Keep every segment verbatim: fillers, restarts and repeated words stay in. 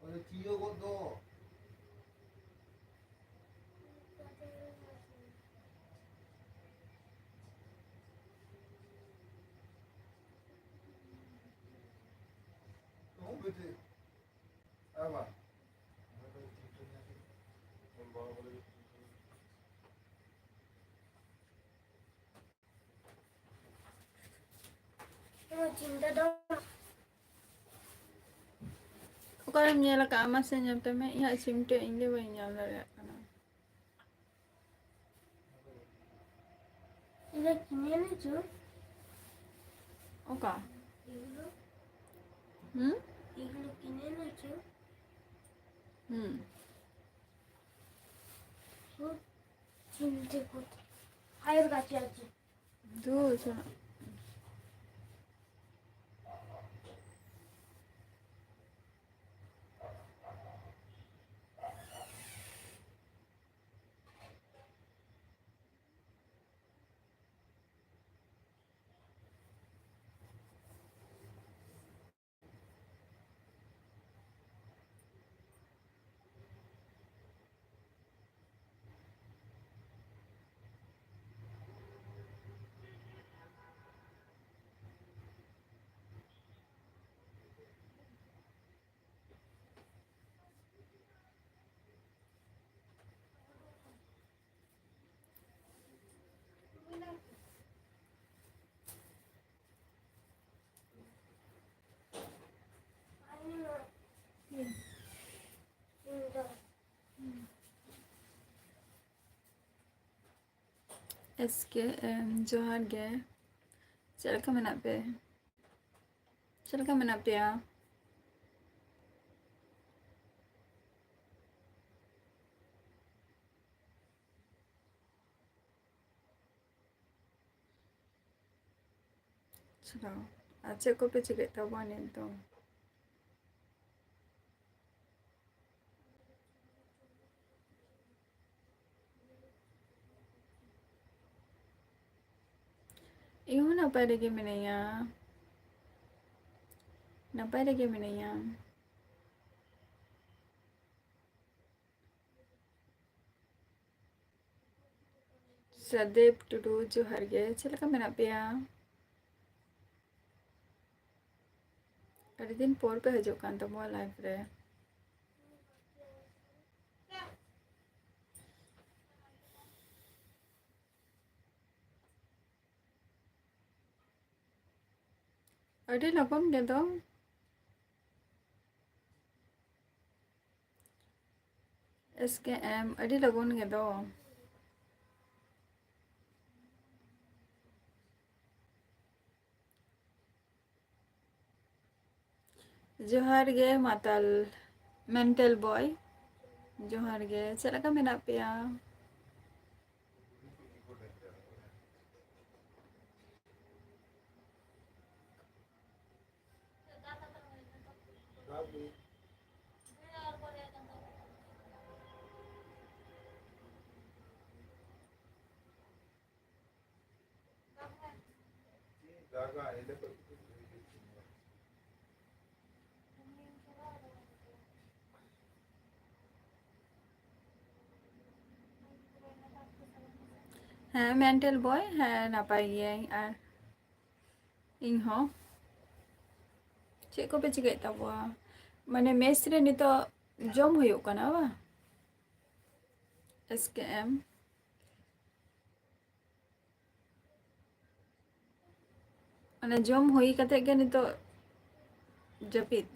ᱚᱱᱮ ᱪᱤᱭᱟᱹ ᱜᱚᱫ ᱫᱚ᱾ ᱚᱦᱚ ᱵᱮᱴᱮ᱾ ᱟᱨ ᱵᱟᱝ᱾ ᱱᱚᱣᱟ ᱪᱤᱱᱛᱟᱹ ᱫᱚ ᱚᱠᱟᱨᱮᱢ ᱧᱮᱞ ᱟᱠᱟᱫᱼᱟ? ᱢᱟᱥᱮ ᱧᱮᱞ ᱛᱟᱢᱮ, ᱤᱧᱟᱹᱜ ᱪᱤᱢᱴᱟᱹ ᱤᱧ ᱜᱮ ᱵᱟᱹᱧ ᱧᱮᱞ ᱫᱟᱲᱮᱭᱟᱜ ᱠᱟᱱᱟ᱾ ᱤᱧᱟᱹᱜ ᱪᱤᱱᱦᱟᱹ ᱱᱟᱪᱚ᱾ ᱚᱠᱟ? ᱮᱜᱩᱞᱳ᱾ হুম? এগুলো কিনে এনেছো? হুম। খুব চিনতে কোথায়? ভাইয়ের কাছে আছে। দূর, শোনা। ᱮᱥ ᱠᱮ ᱮᱢ, ᱡᱚᱦᱟᱨ ᱜᱮ᱾ ᱪᱮᱫ ᱞᱮᱠᱟ ᱢᱮᱱᱟᱜ ᱯᱮ? ᱪᱮᱫ ᱞᱮᱠᱟ ᱢᱮᱱᱟᱜ ᱯᱮᱭᱟ? ᱪᱷᱟᱲᱟᱣ᱾ ᱟᱨ ᱪᱮᱫ ᱠᱚᱯᱮ ᱪᱤᱠᱟᱹᱭᱮᱫ ᱛᱟᱵᱚᱱᱟ ᱱᱤᱛ ᱫᱚ? ᱤᱧ ᱦᱚᱸ ᱱᱟᱯᱟᱭ ᱨᱮᱜᱮ ᱢᱤᱱᱟᱹᱧᱟ, ᱱᱟᱯᱟᱭ ᱨᱮᱜᱮ ᱢᱤᱱᱟᱹᱧᱟ᱾ ᱥᱟᱫᱮᱵ ᱴᱩᱰᱩ, ᱡᱚᱦᱟᱨ ᱜᱮ, ᱪᱮᱫ ᱞᱮᱠᱟ ᱢᱮᱱᱟᱜ ᱯᱮᱭᱟ? ᱟᱹᱰᱤ ᱫᱤᱱ ᱯᱚᱨ ᱯᱮ ᱦᱤᱡᱩᱜ ᱠᱟᱱ ᱛᱟᱵᱚᱱᱟ live ᱨᱮ᱾ ᱟᱹᱰᱤ ᱞᱚᱜᱚᱱ ᱜᱮ ᱫᱚ᱾ ᱮᱥ ᱠᱮ ᱮᱢ, ᱟᱹᱰᱤ ᱞᱚᱜᱚᱱ ᱜᱮ ᱫᱚ᱾ ᱡᱚᱦᱟᱨ ᱜᱮ ᱢᱟᱛᱟᱞ ᱢᱮᱱᱴᱟᱞ ᱵᱚᱭ, ᱡᱚᱦᱟᱨ ᱜᱮ, ᱪᱮᱫ ᱞᱮᱠᱟ ᱢᱮᱱᱟᱜ ᱯᱮᱭᱟ? ᱦᱮᱸ ᱢᱮᱱᱴᱟᱞ ᱵᱚᱭ, ᱦᱮᱸ ᱱᱟᱯᱟᱭ ᱜᱤᱭᱟᱹᱧ᱾ ᱟᱨ ᱤᱧ ᱦᱚᱸ᱾ ᱪᱮᱫ ᱠᱚᱯᱮ ᱪᱤᱠᱟᱹᱭᱮᱫ ᱛᱟᱵᱚᱣᱟ? ᱢᱟᱱᱮ ᱢᱮᱥ ᱨᱮ ᱱᱤᱛᱚᱜ ᱡᱚᱢ ᱦᱩᱭᱩᱜ ᱠᱟᱱᱟ ᱵᱟᱝ? ᱮᱥ ᱠᱮ ᱮᱢ᱾ ᱢᱟᱱᱮ ᱡᱚᱢ ᱦᱩᱭ ᱠᱟᱛᱮ ᱜᱮ ᱱᱤᱛᱚᱜ ᱡᱟᱹᱯᱤᱫ᱾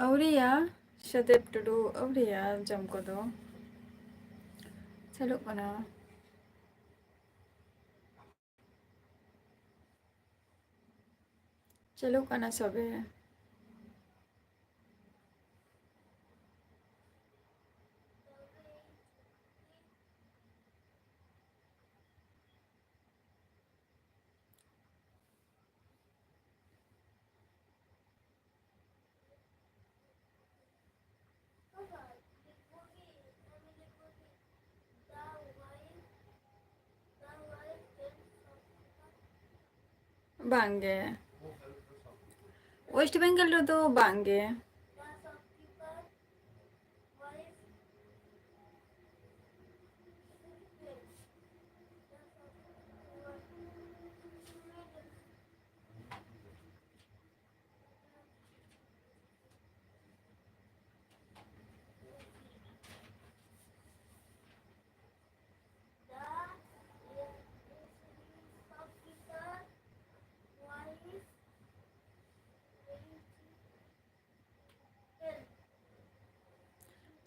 ᱟᱹᱣᱨᱤᱭᱟ, ᱥᱟᱫᱮᱵ ᱴᱩᱰᱩ, ᱟᱹᱣᱨᱤᱭᱟ ᱡᱚᱢ ᱠᱚᱫᱚ᱾ ᱪᱟᱹᱞᱩᱜ ᱠᱟᱱᱟ᱾ ᱪᱟᱹᱞᱩᱜ ᱠᱟᱱᱟ ᱥᱚᱵᱮ᱾ ᱵᱟᱝᱜᱮ, ᱳᱭᱮᱥᱴ ᱵᱮᱝᱜᱚᱞ ᱨᱮᱫᱚ ᱵᱟᱝᱜᱮ᱾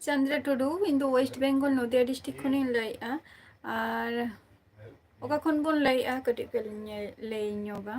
ᱪᱟᱸᱫᱽᱨᱟ ᱴᱩᱰᱩ, ᱤᱧ ᱫᱚ ᱳᱭᱮᱥᱴ ᱵᱮᱝᱜᱚᱞ ᱱᱚᱫᱤᱭᱟ ᱰᱤᱥᱴᱨᱤᱠᱴ ᱠᱷᱚᱱᱤᱧ ᱞᱟᱹᱭᱮᱫᱼᱟ᱾ ᱟᱨ ᱚᱠᱟ ᱠᱷᱚᱱ ᱵᱚᱱ ᱞᱟᱹᱭᱮᱫᱼᱟ, ᱠᱟᱹᱴᱤᱡ ᱯᱮ ᱞᱟᱹᱭ ᱧᱚᱜᱟ᱾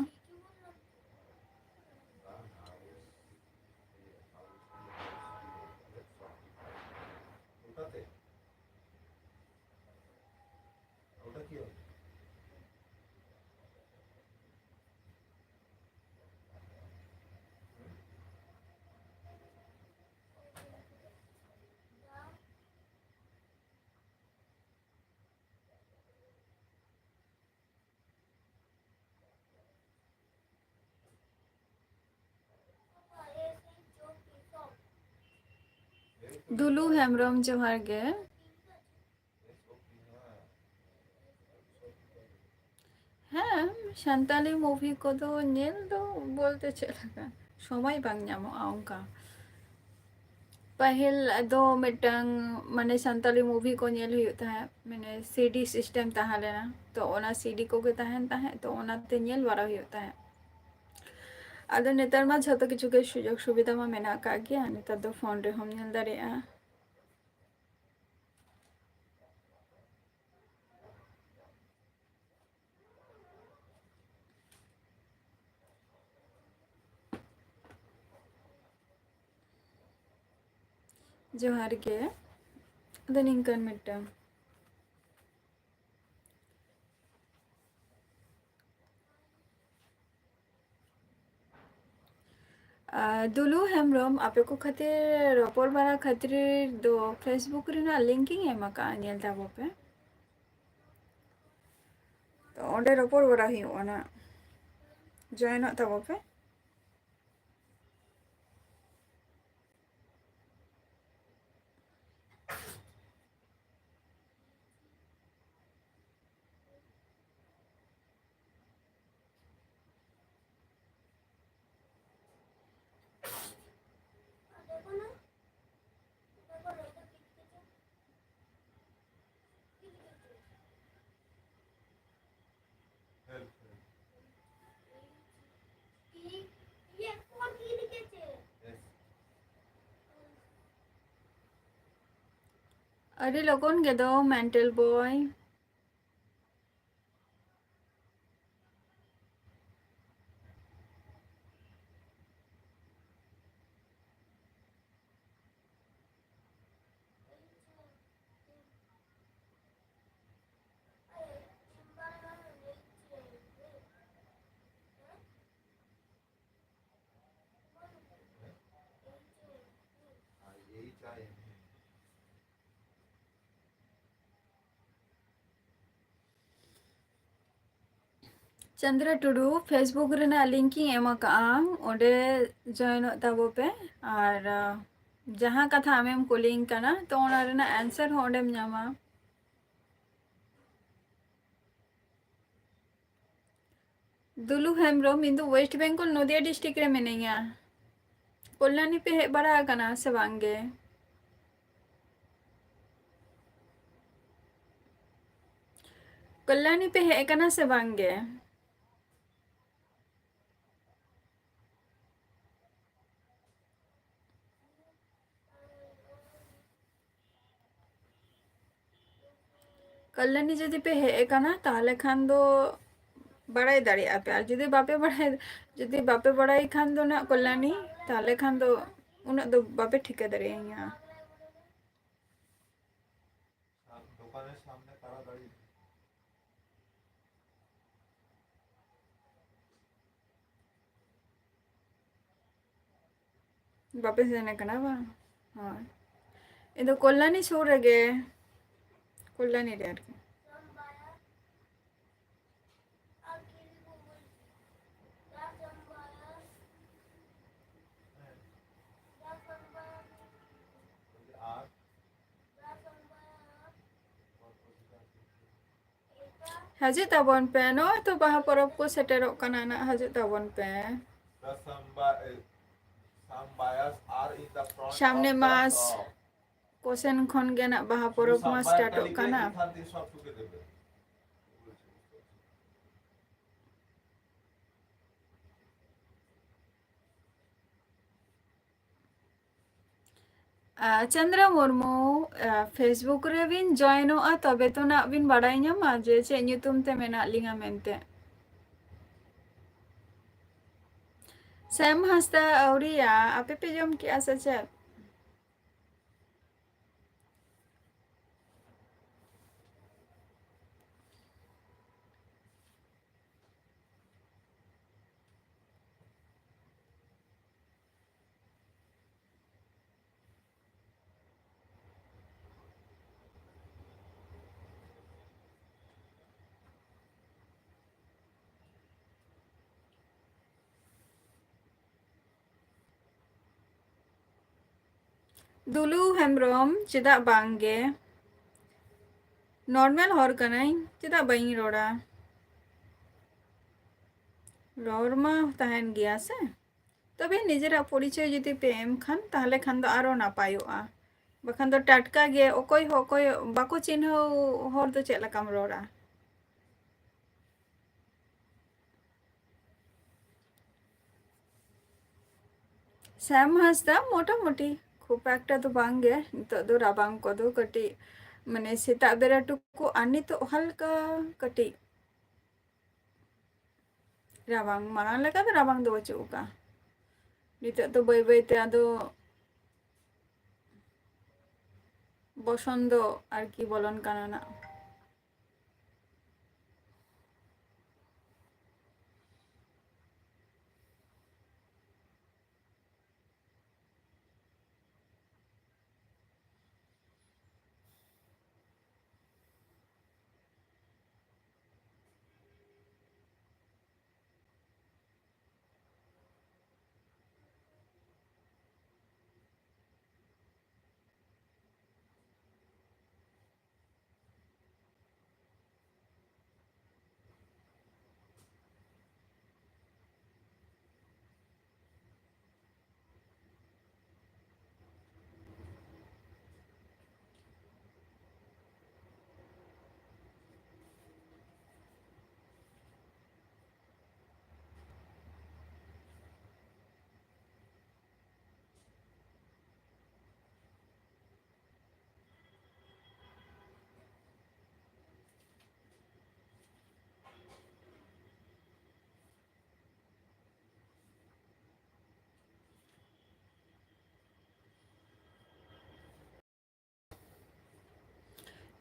ᱫᱩᱞᱩ ᱦᱮᱢᱵᱨᱚᱢ, ᱡᱚᱦᱟᱨ ᱜᱮ᱾ ᱦᱮᱸ, ᱥᱟᱱᱛᱟᱞᱤ movie ᱠᱚᱫᱚ ᱧᱮᱞ ᱫᱚ ᱵᱚᱞᱛᱮ ᱪᱮᱫ ᱞᱮᱠᱟ, ᱥᱚᱢᱚᱭ ᱵᱟᱝ ᱧᱟᱢᱚᱜᱼᱟ ᱚᱱᱠᱟ᱾ ᱯᱟᱹᱦᱤᱞ ᱫᱚ ᱢᱤᱫᱴᱟᱝ, ᱢᱟᱱᱮ, ᱥᱟᱱᱛᱟᱞᱤ movie ᱠᱚ ᱧᱮᱞ ᱦᱩᱭᱩᱜ ᱛᱟᱦᱮᱸᱫ, ᱢᱟᱱᱮ, CD system ᱛᱟᱦᱮᱸ ᱞᱮᱱᱟ, ᱛᱚ ᱚᱱᱟ CD ᱠᱚᱜᱮ ᱛᱟᱦᱮᱱ ᱛᱟᱦᱮᱸᱫ, ᱛᱚ ᱚᱱᱟᱛᱮ ᱧᱮᱞ ᱵᱟᱲᱟ ᱦᱩᱭᱩᱜ ᱛᱟᱦᱮᱸᱫ᱾ ᱟᱫᱚ ᱱᱮᱛᱟᱨ ᱢᱟ ᱡᱷᱚᱛᱚ ᱠᱤᱪᱷᱩ ᱜᱮ ᱥᱩᱡᱳᱜᱽ ᱥᱩᱵᱤᱫᱷᱟ ᱢᱟ ᱢᱮᱱᱟᱜ ᱟᱠᱟᱫ ᱜᱮᱭᱟ, ᱱᱮᱛᱟᱨ ᱫᱚ ᱯᱷᱳᱱ ᱨᱮᱦᱚᱸᱢ ᱧᱮᱞ ᱫᱟᱲᱮᱭᱟᱜᱼᱟ᱾ ᱡᱚᱦᱟᱨ ᱜᱮ᱾ ᱟᱫᱚ ᱱᱤᱝᱠᱟᱹᱱ ᱢᱤᱫᱴᱟᱝ ᱟᱨ ᱫᱩᱞᱩ ᱦᱮᱢᱵᱨᱚᱢ, ᱟᱯᱮ ᱠᱚ ᱠᱷᱟᱹᱛᱤᱨ ᱨᱚᱯᱚᱲ ᱵᱟᱲᱟ ᱠᱷᱟᱹᱛᱤᱨ ᱫᱚ Facebook ᱨᱮᱱᱟᱜ link ᱤᱧ ᱮᱢ ᱟᱠᱟᱫᱼᱟ, ᱧᱮᱞ ᱛᱟᱵᱚ ᱯᱮ᱾ ᱛᱚ ᱚᱸᱰᱮ ᱨᱚᱯᱚᱲ ᱵᱟᱲᱟ ᱦᱩᱭᱩᱜᱼᱟ ᱱᱟᱜ, ᱡᱚᱭᱮᱱᱚᱜ ᱛᱟᱵᱚ ᱯᱮ᱾ ᱟᱹᱰᱤ ᱞᱚᱜᱚᱱ ᱜᱮ ᱫᱚ, mental boy᱾ Chandra Tudu, Facebook ᱨᱮᱱᱟᱜ link ᱤᱧ ᱮᱢ ᱟᱠᱟᱫᱼᱟ, ᱚᱸᱰᱮ ᱡᱚᱭᱮᱱᱚᱜ ᱛᱟᱵᱚ ᱯᱮ᱾ ᱟᱨ, ᱟᱸ, ᱡᱟᱦᱟᱸ ᱠᱟᱛᱷᱟ ᱟᱢᱮᱢ ᱠᱩᱞᱤᱧ ᱠᱟᱱᱟ, ᱛᱚ ᱚᱱᱟ ᱨᱮᱱᱟᱜ answer ᱦᱚᱸ ᱚᱸᱰᱮᱢ ᱧᱟᱢᱟ᱾ ᱫᱩᱞᱩ ᱦᱮᱢᱵᱨᱚᱢ, ᱤᱧ ᱫᱚ West Bengal, ᱱᱚᱫᱤᱭᱟ district ᱨᱮ ᱢᱤᱱᱟᱹᱧᱟ᱾ ᱠᱚᱞᱭᱟᱱᱤ ᱯᱮ ᱦᱮᱡ ᱵᱟᱲᱟ ᱟᱠᱟᱱᱟ ᱥᱮ ᱵᱟᱝ ᱜᱮ? ᱠᱚᱞᱭᱟᱱᱤ ᱯᱮ ᱦᱮᱡ ᱟᱠᱟᱱᱟ ᱥᱮ ᱵᱟᱝ ᱜᱮ? ᱠᱚᱞᱭᱟᱱᱤ ᱡᱩᱫᱤ ᱯᱮ ᱦᱮᱡ ᱟᱠᱟᱱᱟ, ᱛᱟᱦᱚᱞᱮ ᱠᱷᱟᱱ ᱫᱚ ᱵᱟᱲᱟᱭ ᱫᱟᱲᱮᱭᱟᱜᱼᱟ ᱯᱮ᱾ ᱟᱨ ᱡᱩᱫᱤ ᱵᱟᱯᱮ ᱵᱟᱲᱟᱭ, ᱡᱩᱫᱤ ᱵᱟᱯᱮ ᱵᱟᱲᱟᱭ ᱠᱷᱟᱱ ᱫᱚ ᱱᱟᱜ ᱠᱚᱞᱭᱟᱱᱤ, ᱛᱟᱦᱚᱞᱮ ᱠᱷᱟᱱ ᱫᱚ ᱩᱱᱟᱹᱜ ᱫᱚ ᱵᱟᱯᱮ ᱴᱷᱤᱠᱟᱹ ᱫᱟᱲᱮᱭᱟᱹᱧᱟ᱾ ᱫᱚᱠᱟᱱᱮᱨ ᱥᱟᱢᱱᱮ ᱛᱟᱲᱟᱛᱟᱲᱤ᱾ ᱵᱟᱯᱮ ᱥᱮᱱ ᱟᱠᱟᱱᱟ ᱵᱟᱝ? ᱦᱳᱭ, ᱤᱧ ᱫᱚ ᱠᱚᱞᱭᱟᱱᱤ ᱥᱩᱨ ᱨᱮᱜᱮ, ᱠᱚᱞᱭᱟᱱᱤ ᱨᱮ ᱟᱨᱠᱤ᱾ ᱦᱤᱡᱩᱜ ᱛᱟᱵᱚᱱ ᱯᱮ, ᱱᱚᱜᱼᱚᱭ ᱛᱚ ᱵᱟᱦᱟ ᱯᱚᱨᱚᱵᱽ ᱠᱚ ᱥᱮᱴᱮᱨᱚᱜ ᱠᱟᱱᱟ ᱱᱟᱜ, ᱦᱤᱡᱩᱜ ᱛᱟᱵᱚᱱ ᱯᱮ᱾ The Sambhayas are in the front ᱥᱟᱢᱱᱮ of the ᱢᱟᱥ shop. ᱠᱚ ᱥᱮᱱ ᱠᱷᱚᱱ ᱜᱮ ᱱᱟᱜ ᱵᱟᱦᱟ ᱯᱚᱨᱚᱵᱽ ᱢᱟ ᱥᱴᱟᱨᱴᱚᱜ ᱠᱟᱱᱟ᱾ ᱟᱨ ᱪᱚᱱᱫᱨᱟ ᱢᱩᱨᱢᱩ, ᱟᱨ Facebook ᱨᱮᱵᱤᱱ ᱡᱚᱭᱮᱱᱚᱜᱼᱟ, ᱛᱚᱵᱮ ᱛᱚ ᱱᱟᱜ ᱵᱤᱱ ᱵᱟᱲᱟᱭ ᱧᱟᱢᱟ ᱡᱮ ᱪᱮᱫ ᱧᱩᱛᱩᱢ ᱛᱮ ᱢᱮᱱᱟᱜ ᱞᱤᱧᱟ ᱢᱮᱱᱛᱮ᱾ ᱥᱮᱢ ᱦᱟᱸᱥᱫᱟ, ᱟᱹᱣᱨᱤᱭᱟ, ᱟᱯᱮ ᱯᱮ ᱡᱚᱢ ᱠᱮᱜᱼᱟ ᱥᱮ ᱪᱮᱫ? ᱫᱩᱞᱩ ᱦᱮᱢᱵᱨᱚᱢ, ᱪᱮᱫᱟᱜ ᱵᱟᱝ ᱜᱮ? ᱱᱚᱨᱢᱟᱞ ᱦᱚᱲ ᱠᱟᱹᱱᱟᱹᱧ, ᱪᱮᱫᱟᱜ ᱵᱟᱹᱧ ᱨᱚᱲᱟ? ᱨᱚᱲ ᱢᱟ ᱛᱟᱦᱮᱱ ᱜᱮᱭᱟ ᱥᱮ᱾ ᱛᱚᱵᱮ ᱱᱤᱡᱮᱨᱟᱜ ᱯᱚᱨᱤᱪᱚᱭ ᱡᱩᱫᱤ ᱯᱮ ᱮᱢ ᱠᱷᱟᱱ, ᱛᱟᱦᱞᱮ ᱠᱷᱟᱱ ᱫᱚ ᱟᱨᱚ ᱱᱟᱯᱟᱭᱚᱜᱼᱟ᱾ ᱵᱟᱠᱷᱟᱱ ᱫᱚ ᱴᱟᱴᱠᱟ ᱜᱮ ᱚᱠᱚᱭ ᱦᱚᱸ ᱚᱠᱚᱭ ᱵᱟᱠᱚ ᱪᱤᱱᱦᱟᱹᱣ ᱦᱚᱲ ᱫᱚ ᱪᱮᱫ ᱞᱮᱠᱟᱢ ᱨᱚᱲᱟ? ᱥᱮᱢ ᱦᱟᱸᱥᱫᱟ, ᱢᱚᱴᱟᱢᱩᱴᱤ ᱠᱷᱩᱵ ᱮᱠᱴᱟ ᱫᱚ ᱵᱟᱝ ᱜᱮ᱾ ᱱᱤᱛᱚᱜ ᱫᱚ ᱨᱟᱵᱟᱝ ᱠᱚᱫᱚ ᱠᱟᱹᱴᱤᱡ ᱢᱟᱱᱮ ᱥᱮᱛᱟᱜ ᱵᱮᱲᱟ ᱴᱩᱠᱩ ᱟᱨ ᱱᱤᱛᱚᱜ ᱦᱟᱞᱠᱟ ᱠᱟᱹᱴᱤᱡ ᱨᱟᱵᱟᱝ, ᱢᱟᱲᱟᱝ ᱞᱮᱠᱟ ᱫᱚ ᱨᱟᱵᱟᱝ ᱫᱚ ᱵᱟᱹᱪᱩᱜ ᱟᱠᱟᱫᱼᱟ᱾ ᱱᱤᱛᱚᱜ ᱫᱚ ᱵᱟᱹᱭ ᱵᱟᱹᱭ ᱛᱮ ᱟᱫᱚ ᱵᱚᱥᱚᱱᱛ ᱫᱚ ᱟᱨᱠᱤ ᱵᱚᱞᱚᱱ ᱠᱟᱱᱟ ᱱᱟᱜ᱾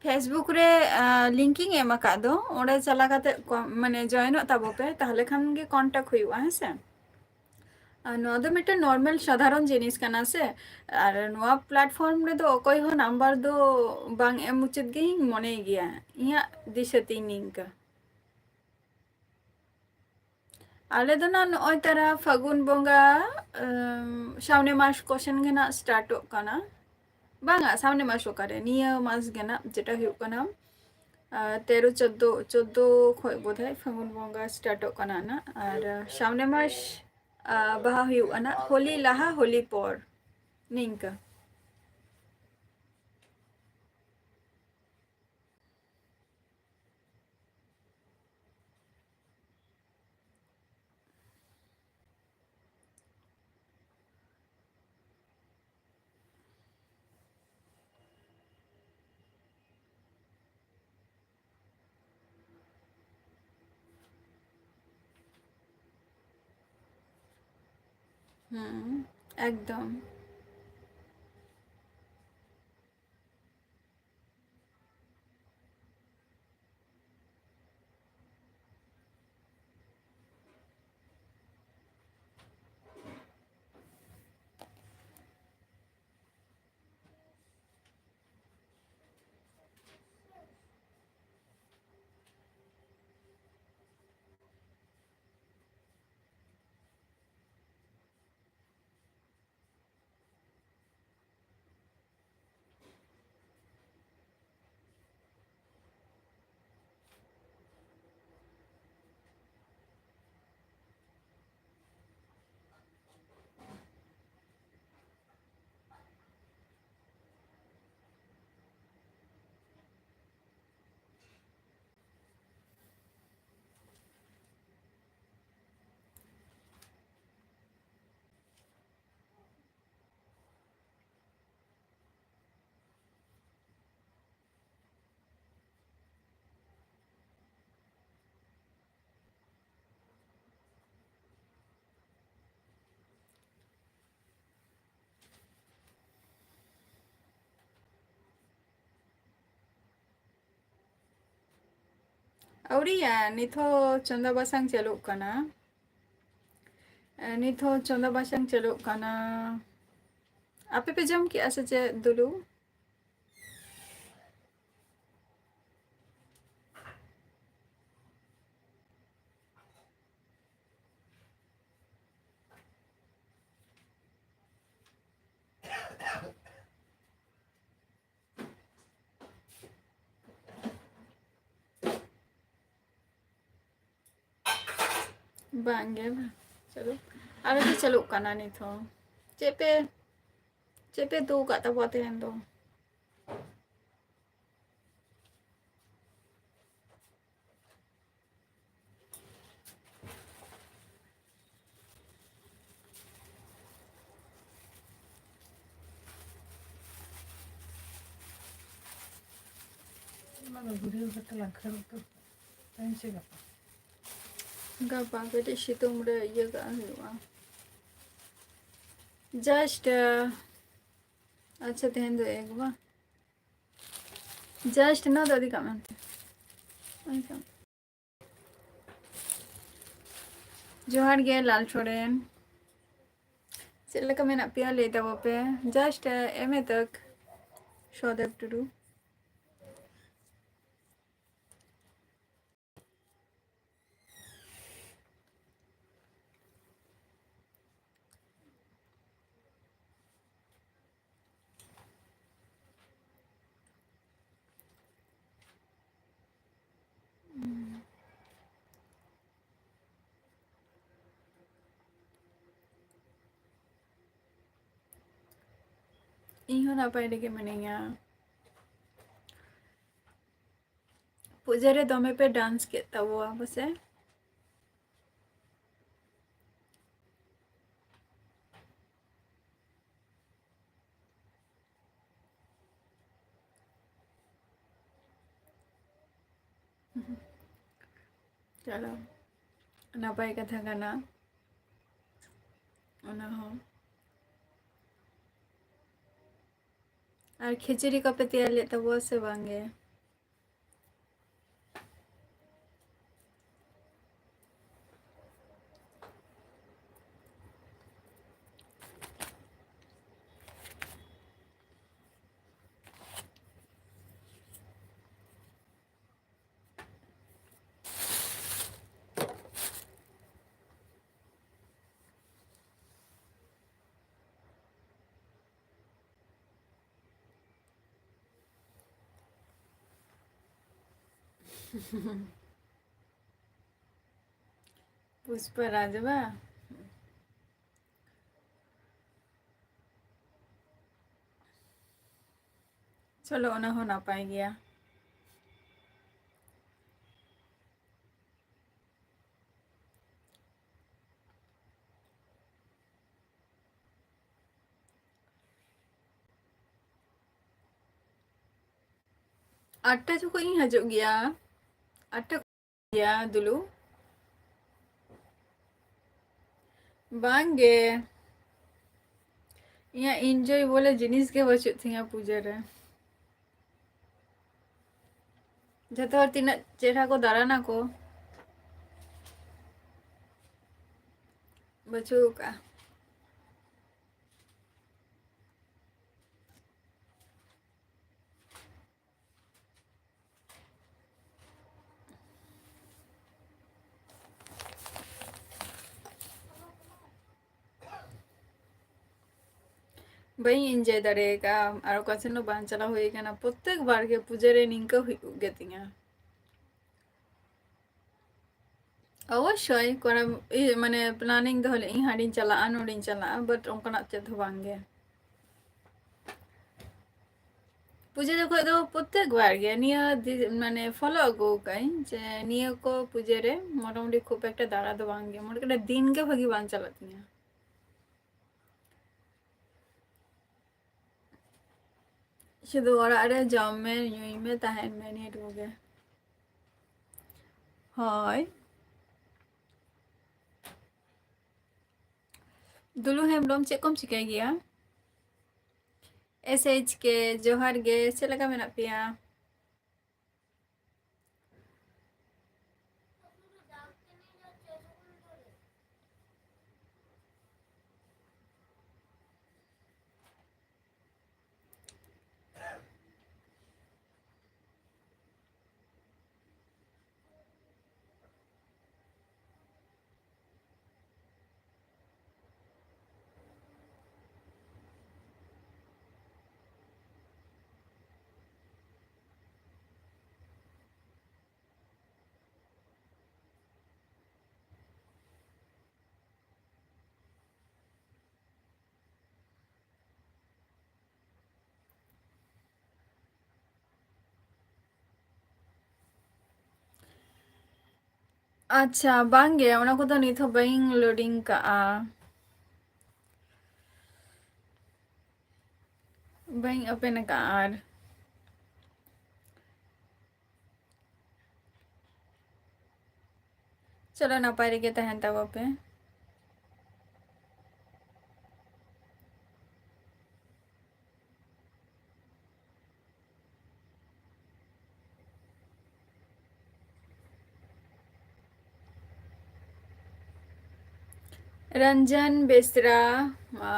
Facebook ᱨᱮ, ᱟᱸ, link ᱤᱧ ᱮᱢ ᱟᱠᱟᱫ ᱫᱚ, ᱚᱸᱰᱮ ᱪᱟᱞᱟᱣ ᱠᱟᱛᱮ ᱠᱚ-, ᱢᱟᱱᱮ join ᱚᱜ ᱛᱟᱵᱚ ᱯᱮ, ᱛᱟᱦᱚᱞᱮ ᱠᱷᱟᱱ ᱜᱮ contact ᱦᱩᱭᱩᱜᱼᱟ, ᱦᱮᱸ ᱥᱮ? ᱟᱨ ᱱᱚᱣᱟ ᱫᱚ ᱢᱤᱫᱴᱮᱱ normal ᱥᱟᱫᱷᱟᱨᱚᱱ ᱡᱤᱱᱤᱥ ᱠᱟᱱᱟ ᱥᱮ, ᱟᱨ ᱱᱚᱣᱟ platform ᱨᱮᱫᱚ ᱚᱠᱚᱭ ᱦᱚᱸ number ᱫᱚ ᱵᱟᱝ ᱮᱢ ᱩᱪᱤᱛ ᱜᱮᱧ ᱢᱚᱱᱮᱭ ᱜᱮᱭᱟ, ᱤᱧᱟᱹᱜ ᱫᱤᱥᱟᱹ ᱛᱤᱧ ᱱᱤᱝᱠᱟᱹ᱾ ᱟᱞᱮ ᱫᱚ ᱱᱟᱜ ᱱᱚᱜᱼᱚᱭ ᱛᱟᱨᱟ ᱯᱷᱟᱹᱜᱩᱱ ᱵᱚᱸᱜᱟ, ᱮᱢ, ᱥᱟᱢᱱᱮ ᱢᱟᱥ ᱠᱚᱥᱮᱱ ᱜᱮ ᱱᱟᱜ startᱚᱜ ᱠᱟᱱᱟ᱾ ᱵᱟᱝᱟ, ᱥᱟᱢᱱᱮ ᱢᱟᱥ ᱚᱠᱟᱨᱮ? ᱱᱤᱭᱟᱹ ᱢᱟᱥ ᱜᱮ ᱱᱟᱜ, ᱡᱮᱴᱟ ᱦᱩᱭᱩᱜ ᱠᱟᱱᱟ, ᱟᱨ, ᱛᱮᱨᱚ, ᱪᱳᱫᱽᱫᱳ, ᱪᱳᱫᱽᱫᱳ ᱠᱷᱚᱡ ᱵᱳᱫᱷᱚᱭ ᱯᱷᱟᱹᱜᱩᱱ ᱵᱚᱸᱜᱟ startᱚᱜ ᱠᱟᱱᱟ ᱱᱟᱜ᱾ ᱟᱨ, ᱥᱟᱢᱱᱮ ᱢᱟᱥ, ᱟᱨ, ᱵᱟᱦᱟ ᱦᱩᱭᱩᱜᱼᱟ ᱱᱟᱜ, ᱦᱳᱞᱤ ᱞᱟᱦᱟ, ᱦᱳᱞᱤ ᱯᱚᱨ, ᱱᱤᱝᱠᱟᱹ᱾ ᱦᱩᱸ, ᱮᱠᱫᱚᱢ᱾ ᱟᱹᱣᱨᱤᱭᱟ, ᱱᱤᱛ ᱦᱚᱸ ᱪᱚᱸᱫᱟ ᱵᱟᱥᱟᱝ ᱪᱟᱹᱞᱩᱜ ᱠᱟᱱᱟ᱾ ᱮ, ᱱᱤᱛ ᱦᱚᱸ ᱪᱚᱸᱫᱟ ᱵᱟᱥᱟᱝ ᱪᱟᱹᱞᱩᱜ ᱠᱟᱱᱟ᱾ ᱟᱯᱮ ᱯᱮ ᱡᱚᱢ ᱠᱮᱜᱼᱟ ᱥᱮ ᱪᱮᱫ, ᱫᱩᱞᱩ? ᱵᱟᱝ ᱜᱮ, ᱵᱟᱝ᱾ ᱪᱟᱹᱞᱩ, ᱟᱞᱮ ᱫᱚ ᱪᱟᱹᱞᱩᱜ ᱠᱟᱱᱟ ᱱᱤᱛ ᱦᱚᱸ᱾ ᱪᱮᱫ ᱯᱮ, ᱪᱮᱫ ᱯᱮ ᱩᱛᱩ ᱟᱠᱟᱫ ᱛᱟᱵᱚᱣᱟ ᱛᱮᱦᱮᱧ ᱫᱚ? ᱚᱱᱟ ᱫᱚ ᱜᱩᱰᱟᱹᱣ ᱠᱟᱛᱮ ᱞᱟᱝᱠᱷᱟᱹᱲ ᱩᱛᱟᱹᱨ ᱠᱟᱜᱼᱟ᱾ ᱛᱮᱦᱮᱧ ᱥᱮ ᱜᱟᱯᱟ? ᱜᱟᱯᱟ ᱠᱟᱹᱴᱤᱡ ᱥᱤᱛᱩᱝ ᱨᱮ ᱤᱭᱟᱹ ᱠᱟᱜ ᱦᱩᱭᱩᱜᱼᱟ᱾ Just, ᱟᱪᱪᱷᱟ, ᱛᱮᱦᱮᱧ ᱫᱚ ᱮᱠ ᱵᱟᱝ? Just ᱱᱚᱣᱟ ᱫᱚ ᱤᱫᱤ ᱠᱟᱜ ᱢᱮ ᱚᱱᱛᱮ᱾ ᱚᱱᱠᱟ᱾ ᱡᱚᱦᱟᱨ ᱜᱮ ᱞᱟᱞ ᱥᱚᱨᱮᱱ᱾ ᱪᱮᱫ ᱞᱮᱠᱟ ᱢᱮᱱᱟᱜ ᱯᱮᱭᱟ ᱞᱟᱹᱭ ᱛᱟᱵᱚ ᱯᱮ᱾ Just ᱮᱢ ᱮ ᱛᱟᱠ ᱥᱚᱦᱫᱮᱵ ᱴᱩᱰᱩ᱾ ᱤᱧ ᱦᱚᱸ ᱱᱟᱯᱟᱭ ᱨᱮᱜᱮ ᱢᱤᱱᱟᱹᱧᱟ᱾ ᱯᱩᱡᱟᱹ ᱨᱮ ᱫᱚᱢᱮ ᱯᱮ dance ᱠᱮᱫ ᱛᱟᱵᱚᱣᱟ ᱯᱟᱥᱮ᱾ ᱪᱚᱞᱚ, ᱱᱟᱯᱟᱭ ᱠᱟᱛᱷᱟ ᱠᱟᱱᱟ ᱚᱱᱟ ᱦᱚᱸ᱾ ᱟᱨ ᱠᱷᱤᱪᱩᱲᱤ ᱠᱚᱯᱮ ᱛᱮᱭᱟᱨ ᱞᱮᱫ ᱛᱟᱵᱚᱣᱟ ᱥᱮ ᱵᱟᱝ ᱜᱮ? ᱯᱩᱥᱯᱟ ᱨᱟᱡᱽ ᱵᱟ? ᱪᱚᱞᱚ, ᱚᱱᱟ ᱦᱚᱸ ᱱᱟᱯᱟᱭ ᱜᱮᱭᱟ᱾ ᱟᱴᱴᱟ ᱡᱚᱠᱷᱚᱡ ᱤᱧ ᱦᱤᱡᱩᱜ ᱜᱮᱭᱟ᱾ ᱟᱴᱴᱟ ᱜᱮᱭᱟ, ᱫᱩᱞᱩ᱾ ᱵᱟᱝ ᱜᱮ᱾ ᱤᱧᱟᱹᱜ enjoy ᱵᱚᱞᱮ ᱡᱤᱱᱤᱥ ᱜᱮ ᱵᱟᱹᱪᱩᱜ ᱛᱤᱧᱟᱹ ᱯᱩᱡᱟᱹ ᱨᱮ᱾ ᱡᱚᱛᱚ ᱦᱚᱲ ᱛᱤᱱᱟᱹᱜ ᱪᱮᱦᱨᱟ ᱠᱚ ᱫᱟᱬᱟᱱᱟ ᱠᱚ, ᱵᱟᱹᱪᱩᱜ ᱟᱠᱟᱫᱼᱟ᱾ ᱵᱟᱹᱧ enjoy ᱫᱟᱲᱮ ᱟᱠᱟᱫᱼᱟ, ᱟᱨ ᱚᱠᱟ ᱥᱮᱱ ᱦᱚᱸ ᱵᱟᱝ ᱪᱟᱞᱟᱣ ᱦᱩᱭ ᱟᱠᱟᱱᱟ᱾ ᱯᱨᱚᱛᱮᱠ ᱵᱟᱨ ᱜᱮ ᱯᱩᱡᱟᱹ ᱨᱮ ᱱᱤᱝᱠᱟᱹ ᱦᱩᱭᱩᱜ ᱜᱮ ᱛᱤᱧᱟ᱾ ᱚᱵᱚᱥᱥᱳᱭ ᱠᱚᱨᱟᱣ, ᱤᱭᱟᱹ, ᱢᱟᱱᱮ planning ᱫᱚᱦᱚ ᱞᱮᱫ ᱟᱹᱧ, ᱦᱟᱸᱰᱮᱧ ᱪᱟᱞᱟᱜᱼᱟ, ᱱᱚᱰᱮᱧ ᱪᱟᱞᱟᱜᱼᱟ, but ᱚᱱᱠᱟᱱᱟᱜ ᱪᱮᱫ ᱦᱚᱸ ᱵᱟᱝ ᱜᱮ᱾ ᱯᱩᱡᱟᱹ ᱡᱚᱠᱷᱚᱡ ᱫᱚ ᱯᱨᱚᱛᱮᱠ ᱵᱟᱨ ᱜᱮ ᱱᱤᱭᱟᱹ ᱫᱤ-, ᱢᱟᱱᱮ follow ᱟᱹᱜᱩ ᱟᱠᱟᱫ ᱟᱹᱧ ᱡᱮ ᱱᱤᱭᱟᱹ ᱠᱚ ᱯᱩᱡᱟᱹ ᱨᱮ ᱢᱚᱴᱟᱢᱩᱴᱤ ᱠᱷᱩᱵ ᱮᱠᱴᱟ ᱫᱟᱬᱟ ᱫᱚ ᱵᱟᱝ ᱜᱮ, ᱢᱚᱴᱟᱢᱩᱴᱤ ᱫᱤᱱ ᱜᱮ ᱵᱷᱟᱹᱜᱤ ᱵᱟᱝ ᱪᱟᱞᱟᱜ ᱛᱤᱧᱟᱹ᱾ ᱥᱩᱫᱷᱩ ᱚᱲᱟᱜ ᱨᱮ ᱡᱚᱢ ᱢᱮ, ᱧᱩᱭ ᱢᱮ, ᱛᱟᱦᱮᱱ ᱢᱮ, ᱱᱤᱭᱟᱹ ᱴᱩᱠᱩ ᱜᱮ᱾ ᱦᱳᱭ᱾ ᱫᱩᱞᱩ ᱦᱮᱢᱵᱨᱚᱢ, ᱪᱮᱫ ᱠᱚᱢ ᱪᱤᱠᱟᱹᱭ ᱜᱮᱭᱟ? S H K, ᱡᱚᱦᱟᱨ ᱜᱮ, ᱪᱮᱫ ᱞᱮᱠᱟ ᱢᱮᱱᱟᱜ ᱯᱮᱭᱟ? ᱟᱪᱪᱷᱟ, ᱵᱟᱝ ᱜᱮ, ᱚᱱᱟ ᱠᱚᱫᱚ ᱱᱤᱛ ᱦᱚᱸ ᱵᱟᱹᱧ loading ᱠᱟᱜᱼᱟ, ᱵᱟᱹᱧ open ᱟᱠᱟᱜᱼᱟ ᱟᱨ᱾ ᱪᱚᱞᱚ, ᱱᱟᱯᱟᱭ ᱨᱮᱜᱮ ᱛᱟᱦᱮᱱ ᱛᱟᱵᱚ ᱯᱮ᱾ ᱨᱚᱧᱡᱚᱱ ᱵᱮᱥᱨᱟ, ᱢᱟ᱾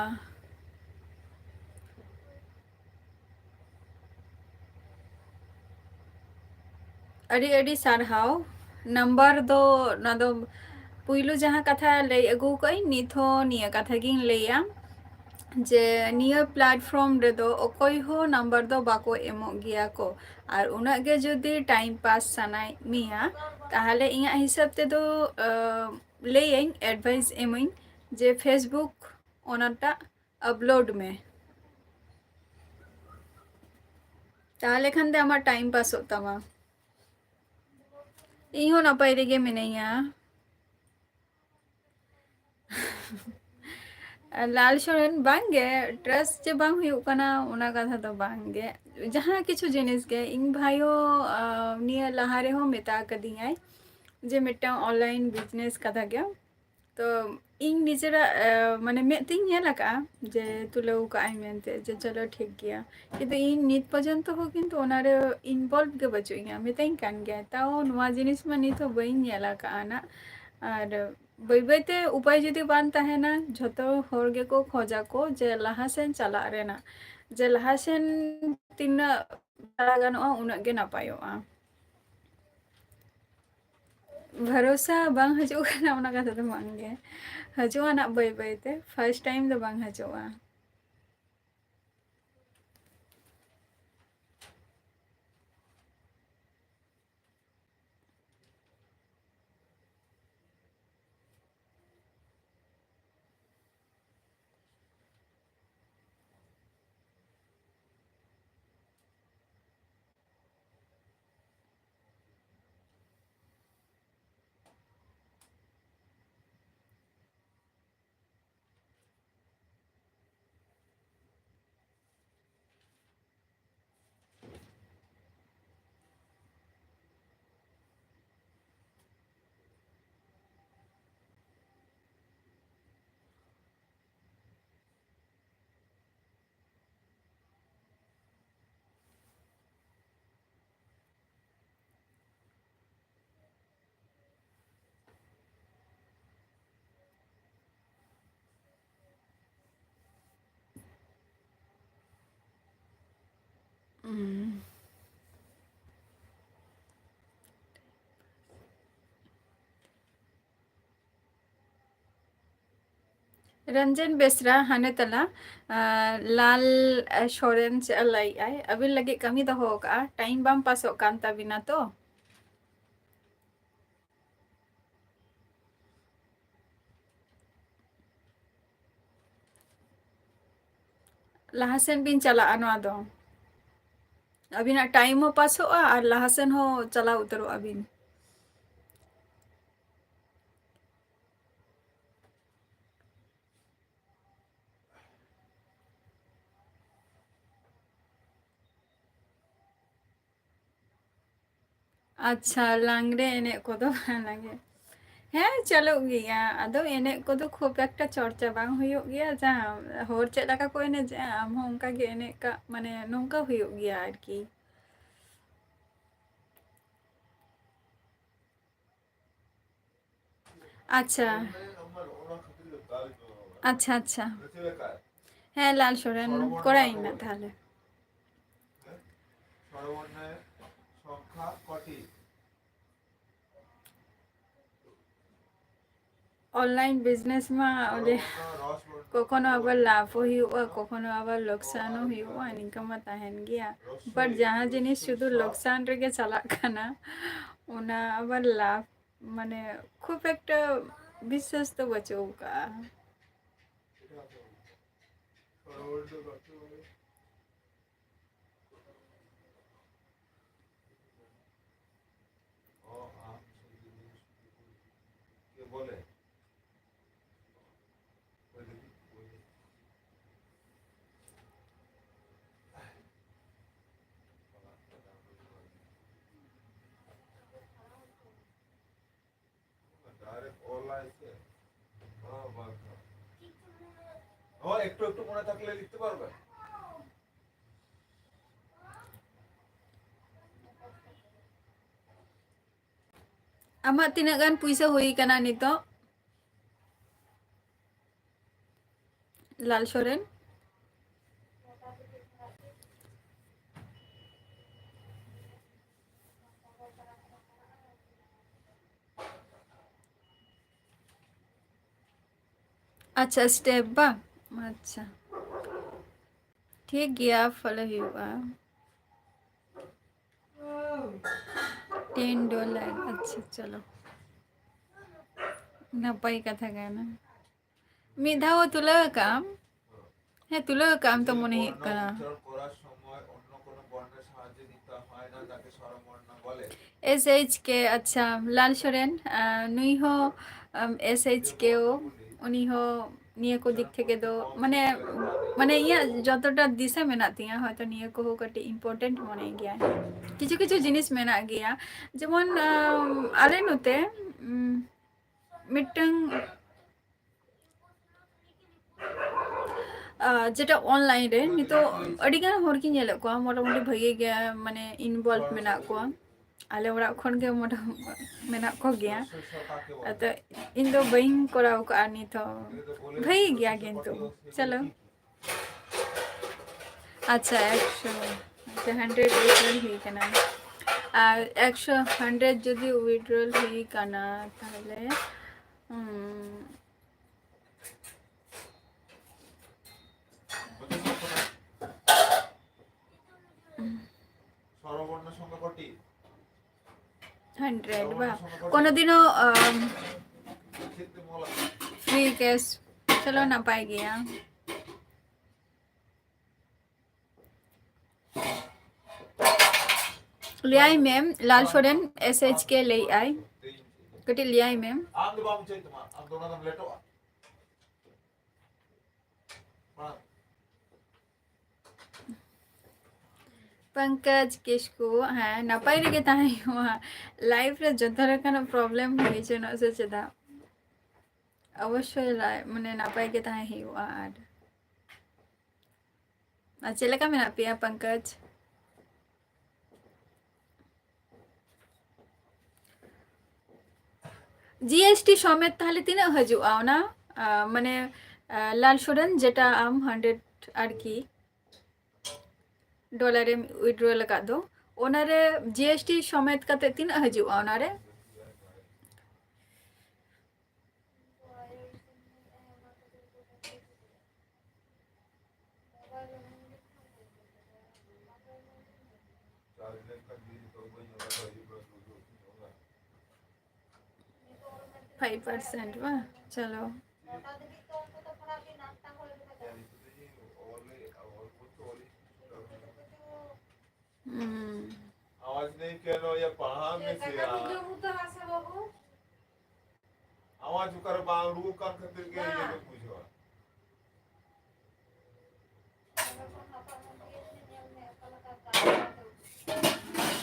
ᱟᱹᱰᱤ ᱟᱹᱰᱤ ᱥᱟᱨᱦᱟᱣ᱾ ᱱᱟᱢᱵᱟᱨ ᱫᱚ, ᱚᱱᱟ ᱫᱚ ᱯᱩᱭᱞᱩ ᱡᱟᱦᱟᱸ ᱠᱟᱛᱷᱟ ᱞᱟᱹᱭ ᱟᱹᱜᱩ ᱠᱟᱜ ᱟᱹᱧ, ᱱᱤᱛ ᱦᱚᱸ ᱱᱤᱭᱟᱹ ᱠᱟᱛᱷᱟ ᱜᱤᱧ ᱞᱟᱹᱭᱟ ᱡᱮ ᱱᱤᱭᱟᱹ platform ᱨᱮᱫᱚ ᱚᱠᱚᱭ ᱦᱚᱸ ᱱᱟᱢᱵᱟᱨ ᱫᱚ ᱵᱟᱠᱚ ᱮᱢᱚᱜ ᱜᱮᱭᱟ ᱠᱚ᱾ ᱟᱨ ᱩᱱᱟᱹᱜ ᱜᱮ ᱡᱩᱫᱤ time pass ᱥᱟᱱᱟᱭᱮᱫ ᱢᱮᱭᱟ, ᱛᱟᱦᱚᱞᱮ ᱤᱧᱟᱹᱜ ᱦᱤᱥᱟᱹᱵ ᱛᱮᱫᱚ, ᱟᱸ, ᱞᱟᱹᱭᱟᱹᱧ, advice ᱮᱢᱟᱹᱧ ᱡᱮ Facebook ᱚᱱᱟᱴᱟᱜ upload ᱢᱮ, ᱛᱟᱦᱚᱞᱮ ᱠᱷᱟᱱ ᱫᱚ ᱟᱢᱟᱜ time passᱚᱜ ᱛᱟᱢᱟ᱾ ᱤᱧ ᱦᱚᱸ ᱱᱟᱯᱟᱭ ᱨᱮᱜᱮ ᱢᱤᱱᱟᱹᱧᱟ᱾ ᱞᱟᱞ ᱥᱚᱨᱮᱱ, ᱵᱟᱝᱜᱮ, trust ᱡᱮ ᱵᱟᱝ ᱦᱩᱭᱩᱜ ᱠᱟᱱᱟ, ᱚᱱᱟ ᱠᱟᱛᱷᱟ ᱫᱚ ᱵᱟᱝᱜᱮ᱾ ᱡᱟᱦᱟᱸ ᱠᱤᱪᱷᱩ ᱡᱤᱱᱤᱥ ᱜᱮ, ᱤᱧ ᱵᱷᱟᱭᱳ, ᱟᱸ, ᱱᱤᱭᱟᱹ ᱞᱟᱦᱟ ᱨᱮᱦᱚᱸ ᱢᱮᱛᱟ ᱠᱟᱫᱤᱧᱟᱭ ᱡᱮ ᱢᱤᱫᱴᱟᱝ online business ᱠᱟᱛᱷᱟ ᱜᱮ᱾ ᱛᱚ ᱤᱧ ᱱᱤᱡᱮᱨᱟᱜ, ᱟᱸ, ᱢᱟᱱᱮ ᱢᱮᱫ ᱛᱤᱧ ᱧᱮᱞ ᱟᱠᱟᱫᱼᱟ ᱡᱮ ᱛᱩᱞᱟᱹᱣ ᱠᱟᱜᱼᱟᱭ ᱢᱮᱱᱛᱮ, ᱡᱮ ᱪᱚᱞᱚ ᱴᱷᱤᱠ ᱜᱮᱭᱟ, ᱠᱤᱱᱛᱩ ᱤᱧ ᱱᱤᱛ ᱯᱚᱨᱡᱚᱱᱛᱚ ᱦᱚᱸ ᱠᱤᱱᱛᱩ ᱚᱱᱟᱨᱮ involve ᱜᱮ ᱵᱟᱹᱪᱩᱜ ᱤᱧᱟ᱾ ᱢᱤᱛᱟᱹᱧ ᱠᱟᱱ ᱜᱮᱭᱟᱭ, ᱛᱟᱣ ᱱᱚᱣᱟ ᱡᱤᱱᱤᱥ ᱢᱟ ᱱᱤᱛ ᱦᱚᱸ ᱵᱟᱹᱧ ᱧᱮᱞ ᱟᱠᱟᱫᱼᱟ ᱱᱟᱜ᱾ ᱟᱨ ᱵᱟᱹᱭ ᱵᱟᱹᱭᱛᱮ ᱩᱯᱟᱭ ᱡᱩᱫᱤ ᱵᱟᱝ ᱛᱟᱦᱮᱱᱟ, ᱡᱷᱚᱛᱚ ᱦᱚᱲ ᱜᱮᱠᱚ ᱠᱷᱚᱡᱟᱠᱚ ᱡᱮ ᱞᱟᱦᱟ ᱥᱮᱱ ᱪᱟᱞᱟᱜ ᱨᱮᱱᱟᱜ, ᱡᱮ ᱞᱟᱦᱟ ᱥᱮᱱ ᱛᱤᱱᱟᱹᱜ ᱪᱟᱞᱟᱣ ᱜᱟᱱᱚᱜᱼᱟ, ᱩᱱᱟᱹᱜ ᱜᱮ ᱱᱟᱯᱟᱭᱚᱜᱼᱟ᱾ ᱵᱷᱚᱨᱚᱥᱟ ᱵᱟᱝ ᱦᱤᱡᱩᱜ ᱠᱟᱱᱟ, ᱚᱱᱟ ᱠᱟᱛᱷᱟ ᱫᱚ ᱵᱟᱝ ᱜᱮ᱾ ᱦᱤᱡᱩᱜᱼᱟ ᱱᱟᱜ ᱵᱟᱹᱭ ᱵᱟᱹᱭ ᱛᱮ, first time ᱫᱚ ᱵᱟᱝ ᱦᱤᱡᱩᱜᱼᱟ᱾ ᱨᱚᱧᱡᱚᱱ ᱵᱮᱥᱨᱟ ᱦᱟᱱᱮ ᱛᱟᱞᱟ, ᱟᱨ ᱞᱟᱞ, ᱟᱨ ᱥᱚᱨᱮᱱ ᱪᱮᱫ ᱮ ᱞᱟᱹᱭᱮᱫᱼᱟᱭ? ᱟᱹᱵᱤᱱ ᱞᱟᱹᱜᱤᱫ ᱠᱟᱹᱢᱤ ᱫᱚᱦᱚ ᱟᱠᱟᱫᱼᱟ, ᱴᱟᱭᱤᱢ ᱵᱟᱝ ᱯᱟᱥᱚᱜ ᱠᱟᱱ ᱛᱟᱹᱵᱤᱱᱟ ᱛᱚ? ᱞᱟᱦᱟ ᱥᱮᱱ ᱵᱤᱱ ᱪᱟᱞᱟᱜᱼᱟ, ᱱᱚᱣᱟ ᱫᱚ ᱟᱹᱵᱤᱱᱟᱜ ᱴᱟᱭᱤᱢ ᱦᱚᱸ ᱯᱟᱥᱚᱜᱼᱟ ᱟᱨ ᱞᱟᱦᱟ ᱥᱮᱱ ᱦᱚᱸ ᱪᱟᱞᱟᱣ ᱩᱛᱟᱹᱨᱚᱜᱼᱟ ᱵᱤᱱ᱾ ᱟᱪᱪᱷᱟ, ᱞᱟᱜᱽᱲᱮ ᱮᱱᱮᱡ ᱠᱚᱫᱚ ᱞᱟᱜᱽᱲᱮ, ᱦᱮᱸ, ᱪᱟᱹᱞᱩᱜ ᱜᱮᱭᱟ᱾ ᱟᱫᱚ ᱮᱱᱮᱡ ᱠᱚᱫᱚ ᱠᱷᱩᱵ ᱮᱠᱴᱟ ᱪᱚᱨᱪᱟ ᱵᱟᱝ ᱦᱩᱭᱩᱜ ᱜᱮᱭᱟ᱾ ᱡᱟᱦᱟᱸ ᱦᱚᱲ ᱪᱮᱫ ᱞᱮᱠᱟ ᱠᱚ ᱮᱱᱮᱡᱮᱜᱼᱟ, ᱟᱢ ᱦᱚᱸ ᱚᱱᱠᱟ ᱜᱮ ᱮᱱᱮᱡ ᱠᱟᱜ, ᱢᱟᱱᱮ, ᱱᱚᱝᱠᱟ ᱦᱩᱭᱩᱜ ᱜᱮᱭᱟ ᱟᱨᱠᱤ᱾ ᱟᱪᱪᱷᱟ, ᱟᱪᱪᱷᱟ, ᱟᱪᱪᱷᱟ᱾ ᱦᱮᱸ, ᱞᱟᱞ ᱥᱚᱨᱮᱱ ᱠᱚᱨᱟᱣ ᱤᱧ ᱢᱮ ᱛᱟᱦᱞᱮ᱾ ᱚᱱᱞᱟᱭᱤᱱ ᱵᱤᱡᱽᱱᱮᱥ ᱢᱟ ᱚᱸᱰᱮ ᱠᱚᱠᱷᱚᱱᱳ ᱟᱵᱟᱨ ᱞᱟᱵᱷ ᱦᱚᱸ ᱦᱩᱭᱩᱜᱼᱟ, ᱠᱚᱠᱷᱚᱱᱳ ᱟᱵᱟᱨ ᱞᱚᱠᱥᱟᱱ ᱦᱚᱸ ᱦᱩᱭᱩᱜᱼᱟ, ᱱᱤᱝᱠᱟᱹ ᱢᱟ ᱛᱟᱦᱮᱱ ᱜᱮᱭᱟ᱾ ᱵᱟᱴ ᱡᱟᱦᱟᱸ ᱡᱤᱱᱤᱥ ᱥᱩᱫᱷᱩ ᱞᱚᱠᱥᱟᱱ ᱨᱮᱜᱮ ᱪᱟᱞᱟᱜ ᱠᱟᱱᱟ, ᱚᱱᱟ ᱟᱵᱟᱨ ᱞᱟᱵᱷ, ᱢᱟᱱᱮ, ᱠᱷᱩᱵ ᱮᱠᱴᱟ ᱵᱤᱥᱥᱟᱹᱥ ᱫᱚ ᱵᱟᱹᱪᱩᱜ ᱟᱠᱟᱜᱼᱟ᱾ ও, একটু একটু মনে থাকলে লিখতে পারবে। ᱟᱢᱟᱜ ᱛᱤᱱᱟᱹᱜ ᱜᱟᱱ ᱯᱩᱭᱥᱟᱹ ᱦᱩᱭ ᱟᱠᱟᱱᱟ ᱱᱤᱛᱚᱜ, ᱞᱟᱞ ᱥᱚᱨᱮᱱ? ᱟᱪᱪᱷᱟ, step ᱵᱟᱝ? ᱟᱪᱪᱷᱟ, ᱴᱷᱤᱠ ᱜᱮᱭᱟ, follow ᱦᱩᱭᱩᱜᱼᱟ᱾ ten dollar, ᱟᱪᱪᱷᱟ, ᱪᱚᱞᱚ, ᱱᱟᱯᱟᱭ ᱠᱟᱛᱷᱟ ᱠᱟᱱᱟ᱾ ᱢᱤᱫ ᱫᱷᱟᱣ ᱛᱩᱞᱟᱹᱣ ᱟᱠᱟᱫ ᱟᱢ? ᱦᱮᱸ, ᱛᱩᱞᱟᱹᱣ ᱟᱠᱟᱫ ᱟᱢ ᱛᱚ ᱢᱚᱱᱮ ᱦᱩᱭᱩᱜ ᱠᱟᱱᱟ᱾ S H K, ᱟᱪᱪᱷᱟ, ᱞᱟᱞ ᱥᱚᱨᱮᱱ, ᱟᱨ ᱱᱩᱭ ᱦᱚᱸ, ᱟᱢ, S H K ᱳ, ᱩᱱᱤ ᱦᱚᱸ ᱱᱤᱭᱟᱹ ᱠᱚ ᱫᱤᱠ ᱛᱷᱮᱠᱮ ᱫᱚ, ᱢᱟᱱᱮ, ᱢᱟᱱᱮ, ᱤᱧᱟᱹᱜ ᱡᱚᱛᱚᱴᱟ ᱫᱤᱥᱟᱹ ᱢᱮᱱᱟᱜ ᱛᱤᱧᱟᱹ, ᱦᱚᱭᱛᱚ ᱱᱤᱭᱟᱹ ᱠᱚᱦᱚᱸ ᱠᱟᱹᱴᱤᱡ important ᱢᱚᱱᱮ ᱜᱮᱭᱟ᱾ ᱠᱤᱪᱷᱩ ᱠᱤᱪᱷᱩ ᱡᱤᱱᱤᱥ ᱢᱮᱱᱟᱜ ᱜᱮᱭᱟ, ᱡᱮᱢᱚᱱ, ᱟᱢ, ᱟᱞᱮ ᱱᱚᱛᱮ, ᱩᱢ, ᱢᱤᱫᱴᱟᱝ ᱟᱨ ᱡᱮᱴᱟ online ᱨᱮ ᱱᱤᱛᱚᱜ ᱟᱹᱰᱤᱜᱟᱱ ᱦᱚᱲ ᱜᱤᱧ ᱧᱮᱞᱮᱫ ᱠᱚᱣᱟ, ᱢᱚᱴᱟᱢᱩᱴᱤ ᱵᱷᱟᱜᱮ ᱜᱮ, ᱢᱟᱱᱮ, involve ᱢᱮᱱᱟᱜ ᱠᱚᱣᱟ᱾ ᱟᱞᱮ ᱚᱲᱟᱜ ᱠᱷᱚᱱ ᱜᱮ ᱢᱚᱴᱟ-, ᱢᱮᱱᱟᱜ ᱠᱚᱜᱮᱭᱟ᱾ ᱟᱫᱚ ᱤᱧ ᱫᱚ ᱵᱟᱹᱧ ᱠᱚᱨᱟᱣ ᱠᱟᱜᱼᱟ ᱱᱤᱛ ᱦᱚᱸ᱾ ᱵᱷᱟᱜᱮ ᱜᱮᱭᱟ ᱠᱤᱱᱛᱩ᱾ ᱪᱚᱞᱚ᱾ ᱟᱪᱪᱷᱟ, ᱮᱠᱥᱚ, ᱟᱪᱪᱷᱟ, hundred withdrawal ᱦᱩᱭ ᱠᱟᱱᱟ᱾ ᱟᱨ ᱮᱠᱥᱚ, hundred ᱡᱩᱫᱤ withdrawal ᱦᱩᱭ ᱠᱟᱱᱟ, ᱛᱟᱦᱞᱮ, ᱩᱸ, hundred ᱵᱟ? ᱠᱳᱱᱳ ᱫᱤᱱও, ᱟᱢ, free cash᱾ ᱪᱚᱞᱚ, ᱱᱟᱯᱟᱭ ᱜᱮᱭᱟ᱾ ᱞᱟᱹᱭᱟᱭ ᱢᱮ, ᱞᱟᱞ ᱥᱚᱨᱮᱱ S H K ᱞᱟᱹᱭᱮᱜᱼᱟᱭ, ᱠᱟᱹᱴᱤᱡ ᱞᱟᱹᱭᱟᱭ ᱢᱮ᱾ ᱯᱚᱝᱠᱚᱡᱽ ᱠᱤᱥᱠᱩ, ᱦᱮᱸ, ᱱᱟᱯᱟᱭ ᱨᱮᱜᱮ ᱛᱟᱦᱮᱸ ᱦᱩᱭᱩᱜᱼᱟ᱾ Life ᱨᱮ ᱡᱚᱛᱚ ᱞᱮᱠᱟᱱᱟᱜ problem ᱦᱩᱭ ᱦᱚᱪᱚᱱᱚᱜ ᱥᱮ ᱪᱮᱫᱟᱜ, ᱚᱵᱚᱥᱥᱳᱭ ᱞᱟ-, ᱢᱟᱱᱮ, ᱱᱟᱯᱟᱭ ᱜᱮ ᱛᱟᱦᱮᱸ ᱦᱩᱭᱩᱜᱼᱟ᱾ ᱟᱨ, ᱟᱨ ᱪᱮᱫ ᱞᱮᱠᱟ ᱢᱮᱱᱟᱜ ᱯᱮᱭᱟ, ᱯᱚᱝᱠᱚᱡᱽ? G S T ᱥᱚᱢᱮᱛ ᱛᱟᱦᱞᱮ ᱛᱤᱱᱟᱹᱜ ᱦᱤᱡᱩᱜᱼᱟ ᱚᱱᱟ, ᱟ, ᱢᱟᱱᱮ, ᱟ, ᱞᱟᱞ ᱥᱚᱨᱮᱱ, ᱡᱮᱴᱟ ᱟᱢ hundred ᱟᱨᱠᱤ dollar ᱮᱢ withdrawal ᱟᱠᱟᱫ ᱫᱚ, ᱚᱱᱟᱨᱮ G S T ᱥᱚᱢᱮᱛ ᱠᱟᱛᱮ ᱛᱤᱱᱟᱹᱜ ᱦᱤᱡᱩᱜᱼᱟ ᱚᱱᱟᱨᱮ? ᱯᱷᱟᱭᱤᱵᱷ ᱯᱟᱨᱥᱮᱱᱴ ᱵᱟᱝ? ᱪᱚᱞᱚ᱾ ᱦᱩᱸ᱾ ᱟᱣᱟᱡᱽ ᱱᱟᱦᱤᱸ ᱠᱮᱱᱟ ᱭᱟ ᱯᱟᱲᱦᱟᱣ ᱢᱮ ᱥᱮ ᱭᱟ᱾ ᱟᱣᱟᱡᱽ ᱚᱠᱟᱨᱮ ᱵᱟᱝ ᱩᱰᱩᱠᱚᱜ ᱠᱟᱱ ᱠᱷᱟᱹᱛᱤᱨ ᱜᱮ ᱤᱭᱟᱹ ᱫᱚ ᱵᱩᱡᱷᱟᱹᱣᱟ᱾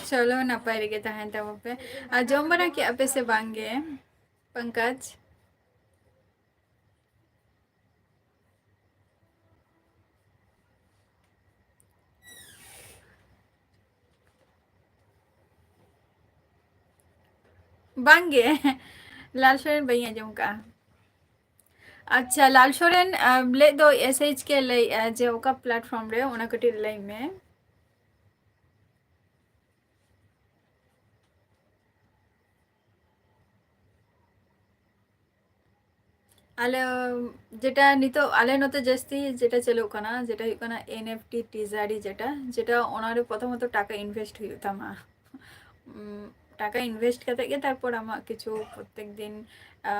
ᱪᱚᱞᱚ, ᱱᱟᱯᱟᱭ ᱨᱮᱜᱮ ᱛᱟᱦᱮᱱ ᱛᱟᱵᱚ ᱯᱮ᱾ ᱟᱨ ᱡᱚᱢ ᱵᱟᱲᱟ ᱠᱮᱜᱼᱟ ᱯᱮ ᱥᱮ ᱵᱟᱝ ᱜᱮ, ᱯᱚᱝᱠᱚᱡᱽ? ᱵᱟᱝ ᱜᱮ, ᱞᱟᱞ ᱥᱚᱨᱮᱱ ᱵᱟᱹᱧ ᱟᱸᱡᱚᱢ ᱠᱟᱜᱼᱟ᱾ ᱟᱪᱪᱷᱟ, ᱞᱟᱞ ᱥᱚᱨᱮᱱ, ᱟᱢ ᱞᱟᱹᱭ ᱫᱚ ᱮᱥ ᱮᱭᱤᱪ ᱠᱮ ᱞᱟᱹᱭᱮᱜᱼᱟ ᱡᱮ ᱚᱠᱟ platform ᱨᱮ, ᱚᱱᱟ ᱠᱟᱹᱴᱤᱡ ᱞᱟᱹᱭ ᱢᱮ᱾ ᱟᱞᱮ ᱡᱮᱴᱟ ᱱᱤᱛᱚᱜ ᱟᱞᱮ ᱱᱚᱛᱮ ᱡᱟᱹᱥᱛᱤ ᱡᱮᱴᱟ ᱪᱟᱹᱞᱩᱜ ᱠᱟᱱᱟ, ᱡᱮᱴᱟ ᱦᱩᱭᱩᱜ ᱠᱟᱱᱟ ᱮᱱ ᱮᱯᱷ ᱴᱤ ᱴᱤᱡᱟᱨᱤ, ᱡᱮᱴᱟ, ᱡᱮᱴᱟ ᱚᱱᱟᱨᱮ ᱯᱨᱚᱛᱷᱚᱢᱚᱛᱚ ᱴᱟᱠᱟ invest ᱦᱩᱭᱩᱜ ᱛᱟᱢᱟ᱾ ᱩᱢ, ᱴᱟᱠᱟ invest ᱠᱟᱛᱮ ᱜᱮ ᱛᱟᱨᱯᱚᱨ ᱟᱢᱟᱜ ᱠᱤᱪᱷᱩ ᱯᱨᱚᱛᱮᱠ ᱫᱤᱱ, ᱟ,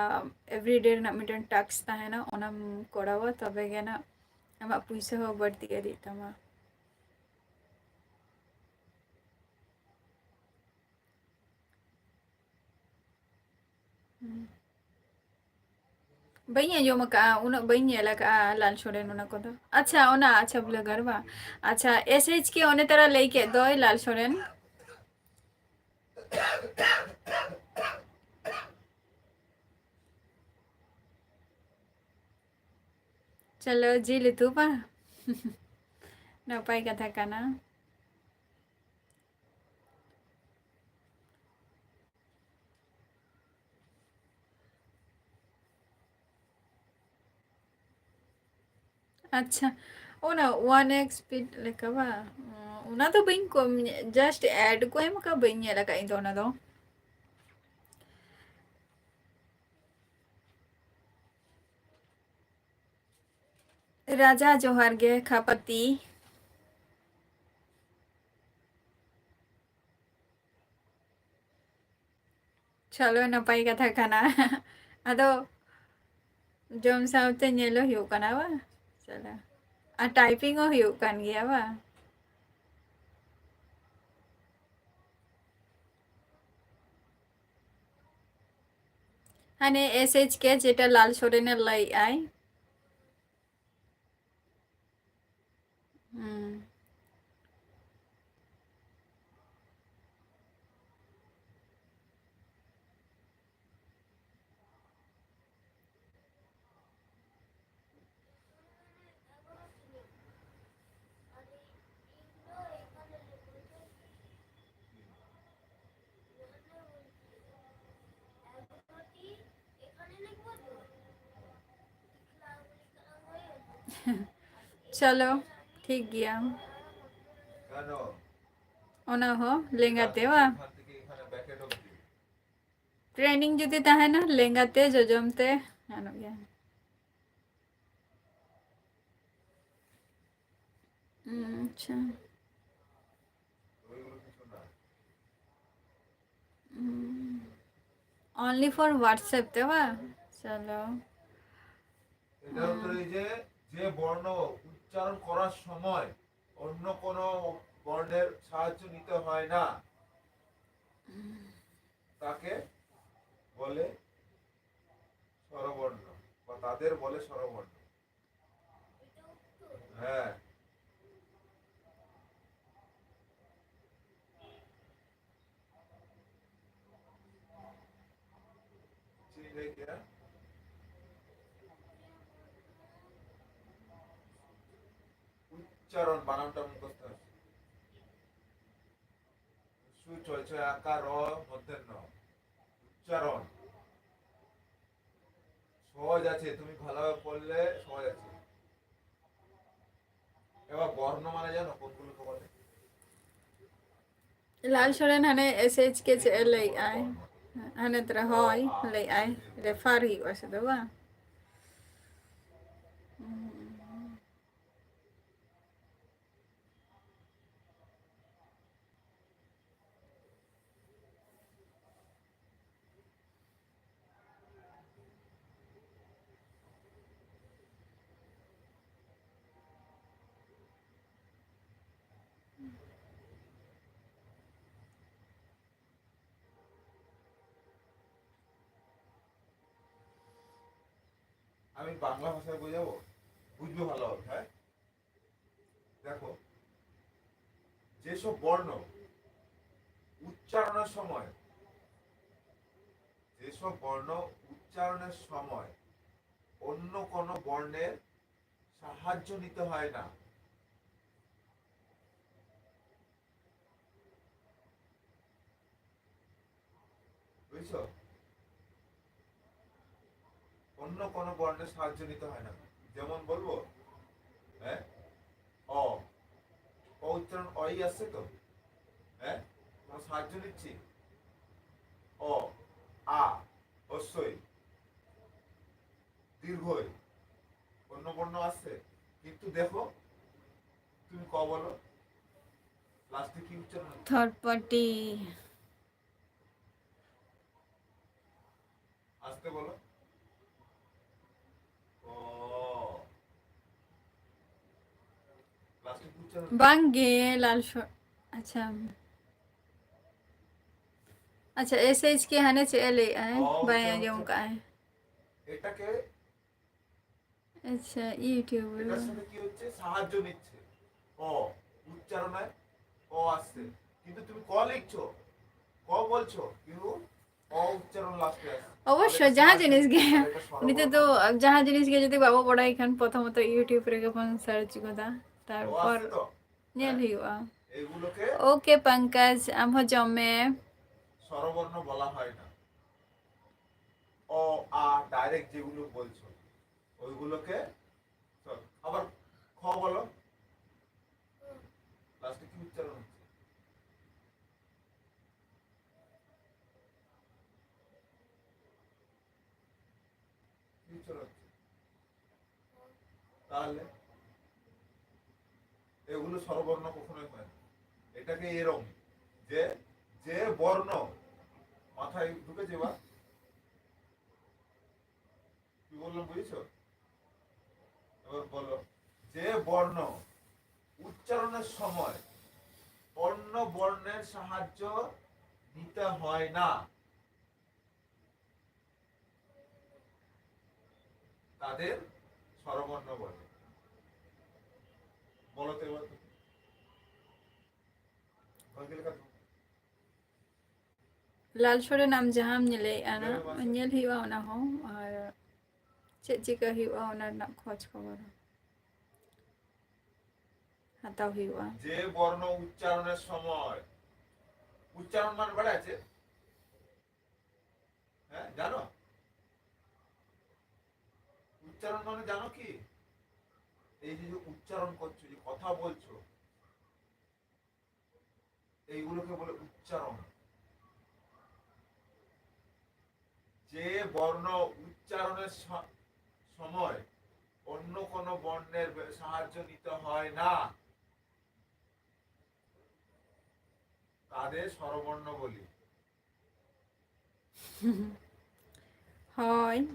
everyday ᱨᱮᱱᱟᱜ ᱢᱤᱫᱴᱮᱱ task ᱛᱟᱦᱮᱱᱟ, ᱚᱱᱟᱢ ᱠᱚᱨᱟᱣᱟ, ᱛᱚᱵᱮ ᱜᱮ ᱱᱟᱜ ᱟᱢᱟᱜ ᱯᱩᱭᱥᱟᱹ ᱦᱚᱸ ᱵᱟᱹᱲᱛᱤ ᱤᱫᱤᱜ ᱛᱟᱢᱟ᱾ ᱦᱩᱸ᱾ ᱵᱟᱹᱧ ᱟᱸᱡᱚᱢ ᱟᱠᱟᱫᱼᱟ, ᱩᱱᱟᱹᱜ ᱵᱟᱹᱧ ᱧᱮᱞ ᱟᱠᱟᱫᱼᱟ ᱞᱟᱞ ᱥᱚᱨᱮᱱ ᱚᱱᱟ ᱠᱚᱫᱚ᱾ ᱟᱪᱪᱷᱟ, ᱚᱱᱟ, ᱟᱪᱪᱷᱟ, blogger ᱵᱟᱝ? ᱟᱪᱪᱷᱟ, ᱮᱥ ᱮᱭᱤᱪ ᱠᱮ ᱚᱱᱮ ᱛᱟᱨᱟ ᱞᱟᱹᱭ ᱠᱮᱫ ᱫᱚᱭ ᱞᱟᱞ ᱥᱚᱨᱮᱱ᱾ ᱪᱚᱞᱚ, ᱡᱤᱞ ᱩᱛᱩ ᱵᱟᱝ? ᱱᱟᱯᱟᱭ ᱠᱟᱛᱷᱟ ᱠᱟᱱᱟ᱾ ᱟᱪᱪᱷᱟ, ᱚᱱᱟ ᱚᱣᱟᱱ ᱮᱠᱥ ᱥᱯᱤᱰ ᱞᱮᱠᱟ ᱵᱟᱝ? ᱚᱱᱟ ᱫᱚ ᱵᱟᱹᱧ ᱠᱚᱢ, just ad ᱠᱚ ᱮᱢ ᱟᱠᱟᱫ, ᱵᱟᱹᱧ ᱧᱮᱞ ᱟᱠᱟᱫ ᱤᱧ ᱫᱚ ᱚᱱᱟ ᱫᱚ᱾ ᱨᱟᱡᱟ ᱡᱚᱦᱟᱨ ᱜᱮ, ᱠᱷᱟᱯᱟᱛᱤ᱾ ᱪᱚᱞᱚ, ᱱᱟᱯᱟᱭ ᱠᱟᱛᱷᱟ ᱠᱟᱱᱟ᱾ ᱟᱫᱚ ᱡᱚᱢ ᱥᱟᱶᱛᱮ ᱧᱮᱞ ᱦᱚᱸ ᱦᱩᱭᱩᱜ ᱠᱟᱱᱟ ᱵᱟᱝ? ᱪᱚᱞᱚ᱾ ᱟᱨ ᱴᱟᱭᱯᱤᱝ ᱦᱚᱸ ᱦᱩᱭᱩᱜ ᱠᱟᱱ ᱜᱮᱭᱟ ᱵᱟᱝ? ᱦᱟᱱᱮ ᱮᱥ ᱮᱭᱤᱪ ᱠᱮ ᱡᱮᱴᱟ ᱞᱟᱞ ᱥᱚᱨᱮᱱᱮ ᱞᱟᱹᱭᱮᱜᱼᱟᱭ᱾ ᱦᱩᱸ᱾ ᱪᱚᱞᱚ, ᱴᱷᱤᱠ ᱜᱮᱭᱟ᱾ ᱚᱱᱟ ᱦᱚᱸ ᱞᱮᱸᱜᱟ ᱛᱮ ᱵᱟᱝ? ᱴᱨᱮᱱᱤᱝ ᱡᱩᱫᱤ ᱛᱟᱦᱮᱱᱟ, ᱞᱮᱸᱜᱟ ᱛᱮ, ᱡᱚᱡᱚᱢ ᱛᱮ ᱜᱟᱱᱚᱜ ᱜᱮᱭᱟ᱾ ᱦᱩᱸ, ᱟᱪᱪᱷᱟ᱾ ᱦᱩᱸ᱾ Only for WhatsApp ᱛᱮ ᱵᱟᱝ? ᱪᱚᱞᱚ᱾ এটা উত্তর এই যে, যে বর্ণ উচ্চারণ করার সময় অন্য কোনো বর্ণের সাহায্য নিতে হয় না, তাকে বলে স্বরবর্ণ, বা তাদের বলে স্বরবর্ণ। হ্যাঁ। ঠিক আছে। উচ্চারণ, বানানটা মুখস্থ আছে। সু, ছয় ছয় আকার, র, মধ্যে ন। উচ্চারণ সহজ আছে, তুমি ভালোভাবে পড়লে সহজ আছে। এবার বর্ণ মানে জানো কোনগুলোকে বলে? ᱞᱟᱞ ᱥᱚᱨᱮᱱ ᱦᱟᱱᱮ ᱮᱥ ᱮᱭᱤᱪ ᱠᱮ ᱪᱮᱫ ᱮ ᱞᱟᱹᱭᱮᱜᱼᱟᱭ? ᱦᱟᱱᱮ ᱛᱚᱨᱟ ᱦᱚᱭ ᱞᱟᱹᱭᱮᱜᱼᱟᱭ, ᱨᱮᱯᱷᱟᱨ ᱦᱩᱭᱩᱜᱼᱟ ᱥᱮ ᱫᱚ ᱵᱟᱝ? আমি বাংলা ভাষায় বোঝাবো, বুঝবে ভালোভাবে। হ্যাঁ, দেখো, যেসব বর্ণ উচ্চারণের সময়, যেসব বর্ণ উচ্চারণের সময় অন্য কোনো বর্ণের সাহায্য নিতে হয় না, বুঝছো? অন্য কোনো বর্ণের সাহায্য নিতে হয় না। যেমন বলবো, হ্যাঁ, অ, অ উচ্চারণ অই আসছে তো, হ্যাঁ, কোনো সাহায্য নিচ্ছি? অ, আ, হ্রস্বই, দীর্ঘই, অন্য বর্ণ আসছে, কিন্তু দেখো, তুমি ক বলো, লাস্টে কি উচ্চারণ হচ্ছে? Third party. আসতে বলো। ও, লাস্টে কি উচ্চারণ হচ্ছে? ᱵᱟᱝᱜᱮ ᱞᱟᱞ ᱥᱚ- ᱟᱪᱪᱷᱟ᱾ ᱟᱪᱪᱷᱟ, ᱮᱥ ᱮᱭᱤᱪ ᱠᱮ ᱦᱟᱱᱮ ᱪᱮᱫ ᱮ ᱞᱟᱹᱭᱮᱫᱼᱟᱭ? ᱚ, ᱵᱟᱭ ᱟᱪᱪᱷᱟ, ᱟᱸᱡᱚᱢ ᱟᱪᱪᱷᱟ᱾ ᱠᱟᱜᱼᱟᱭ᱾ এটাকে, ᱟᱪᱪᱷᱟ, ᱤᱭᱩᱴᱩᱵᱽ ᱨᱮ᱾ এটার সাথে কি হচ্ছে? সাহায্য নিচ্ছে। ক উচ্চারণে ক আসছে, কিন্তু তুমি ক লিখছো, ক বলছো, কিন্তু অ উচ্চারণ লাস্টে আসছে। ᱚᱵᱚᱥᱥᱚ তাহলে এটা ᱡᱟᱦᱟᱸ সাহায্য ಜಿನಿಸ್ ᱜᱮ নিচ্ছে, তাহলে এটা স্বরবর্ণ ᱱᱤᱛᱚᱜ ᱫᱚ হবে। ᱡᱟᱦᱟᱸ ᱡᱤᱱᱤᱥ ᱜᱮ ᱡᱩᱫᱤ ᱵᱟᱵᱚ ᱵᱟᱲᱟᱭ ᱠᱷᱟᱱ ᱯᱨᱚᱛᱷᱚᱢᱚᱛᱚ YouTube ᱨᱮᱜᱮ ᱵᱚᱱ ᱥᱟᱨᱪ ᱜᱚᱫᱟ, ᱚ ᱛᱟᱨᱯᱚᱨ আসছে তো? ᱧᱮᱞ ᱦᱩᱭᱩᱜᱼᱟ᱾ এইগুলোকে ᱳᱠᱮ ᱯᱚᱝᱠᱚᱡᱽ, ᱟᱢ ᱦᱚᱸ ᱡᱚᱢ ᱢᱮ᱾ স্বরবর্ণ বলা হয় না। অ, আ, ডাইরেক্ট যেগুলো বলছো ওইগুলোকে, চল, আবার খ বলো, লাস্টে কি উচ্চারণ হচ্ছে? কি উচ্চারণ হচ্ছে? তাহলে এগুলো স্বরবর্ণ কখনোই হয় না। এটাকে এরকম যে, যে বর্ণ মাথায় ঢুকেছে বা কি বললাম বুঝেছো? এবার বলো, যে বর্ণ উচ্চারণের সময় অন্য বর্ণের সাহায্য নিতে হয় না, ᱛᱟᱫᱮᱨ ᱥᱚᱨᱚᱵᱚᱨᱱᱚ ᱵᱚᱞᱮ᱾ ᱵᱚᱞᱚ ᱛᱮ ᱵᱚᱞᱚ ᱛᱮ᱾ ᱵᱷᱟᱜᱮ ᱞᱮᱠᱟ ᱫᱩ᱾ ᱞᱟᱞ ᱥᱚᱨᱮᱱ, ᱟᱢ ᱡᱟᱦᱟᱸᱢ ᱧᱮᱞᱮᱫᱼᱟ ᱱᱟ, ᱞᱟᱹᱭ ᱢᱮ ᱢᱟᱥᱮ᱾ ᱧᱮᱞ ᱦᱩᱭᱩᱜᱼᱟ ᱚᱱᱟ ᱦᱚᱸ, ᱟᱨ ᱪᱮᱫ ᱪᱤᱠᱟᱹ ᱦᱩᱭᱩᱜᱼᱟ ᱚᱱᱟ ᱨᱮᱱᱟᱜ ᱠᱷᱚᱡᱽ ᱠᱷᱚᱵᱚᱨ ᱦᱟᱛᱟᱣ ᱦᱩᱭᱩᱜᱼᱟ᱾ ᱡᱮ ᱵᱚᱨᱱᱚ ᱩᱪᱪᱟᱨᱚᱱᱮᱨ ᱥᱚᱢᱚᱭ, ᱩᱪᱪᱟᱨᱚᱱ ᱢᱟᱱᱮ ᱵᱟᱲᱟᱭ ᱟᱪᱷᱮ? ᱦᱮᱸ, জানো? উচ্চারণ মানে জানো কি? এই যে, যে উচ্চারণ করছো, যে কথা বলছো, এইগুলোকে বলে উচ্চারণ। যে বর্ণ উচ্চারণের স-, সময় অন্য কোনো বর্ণের বে-, সাহায্য নিতে হয় না, তাদের স্বরবর্ণ বলি। ᱦᱳᱭ᱾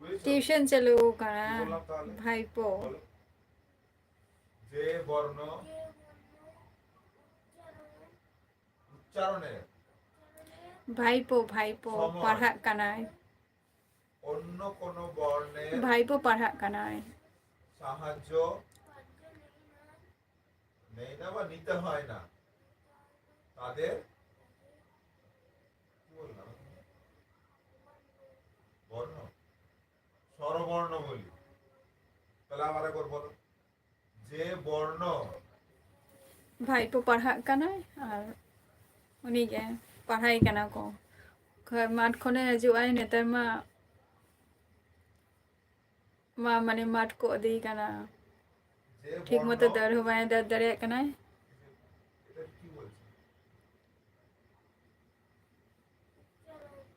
বুঝেছো? টিউশন ᱪᱟᱹᱞᱩ ᱟᱠᱟᱱᱟ᱾ কি বললাম তাহলে? ভাইপো। বলো। যে বর্ণ উচ্চারণে ভাইপো, ভাইপো সময়। পাঠাক কানাই। অন্য কোনো বর্ণের ভাইপো পাঠাক কানাই। সাহায্য নেই না বা নিতে হয় না, তাদের কি বললাম? বর্ণ, স্বরবর্ণ বলি। তাহলে আবার একবার বলো, যে বর্ণ ভাইপো পাঠাক কানাই, ᱟᱨ ᱩᱱᱤ ᱜᱮ ᱯᱟᱲᱦᱟᱭ ᱠᱟᱱᱟ ᱠᱚ᱾ ᱠᱷᱟᱡ ᱢᱟᱴᱷ ᱠᱷᱚᱱᱮ ᱦᱤᱡᱩᱜ ᱟᱭ, ᱱᱮᱛᱟᱨ ᱢᱟ, ᱢᱟ, ᱢᱟᱱᱮ, ᱢᱟᱴᱷ ᱠᱚ ᱤᱫᱤᱭᱮ ᱠᱟᱱᱟ᱾ ᱴᱷᱤᱠ ᱢᱚᱛᱚ ᱫᱟᱹᱲ ᱦᱚᱸ ᱵᱟᱭ ᱫᱟᱹᱲ ᱫᱟᱲᱮᱭᱟᱜ ᱠᱟᱱᱟᱭ᱾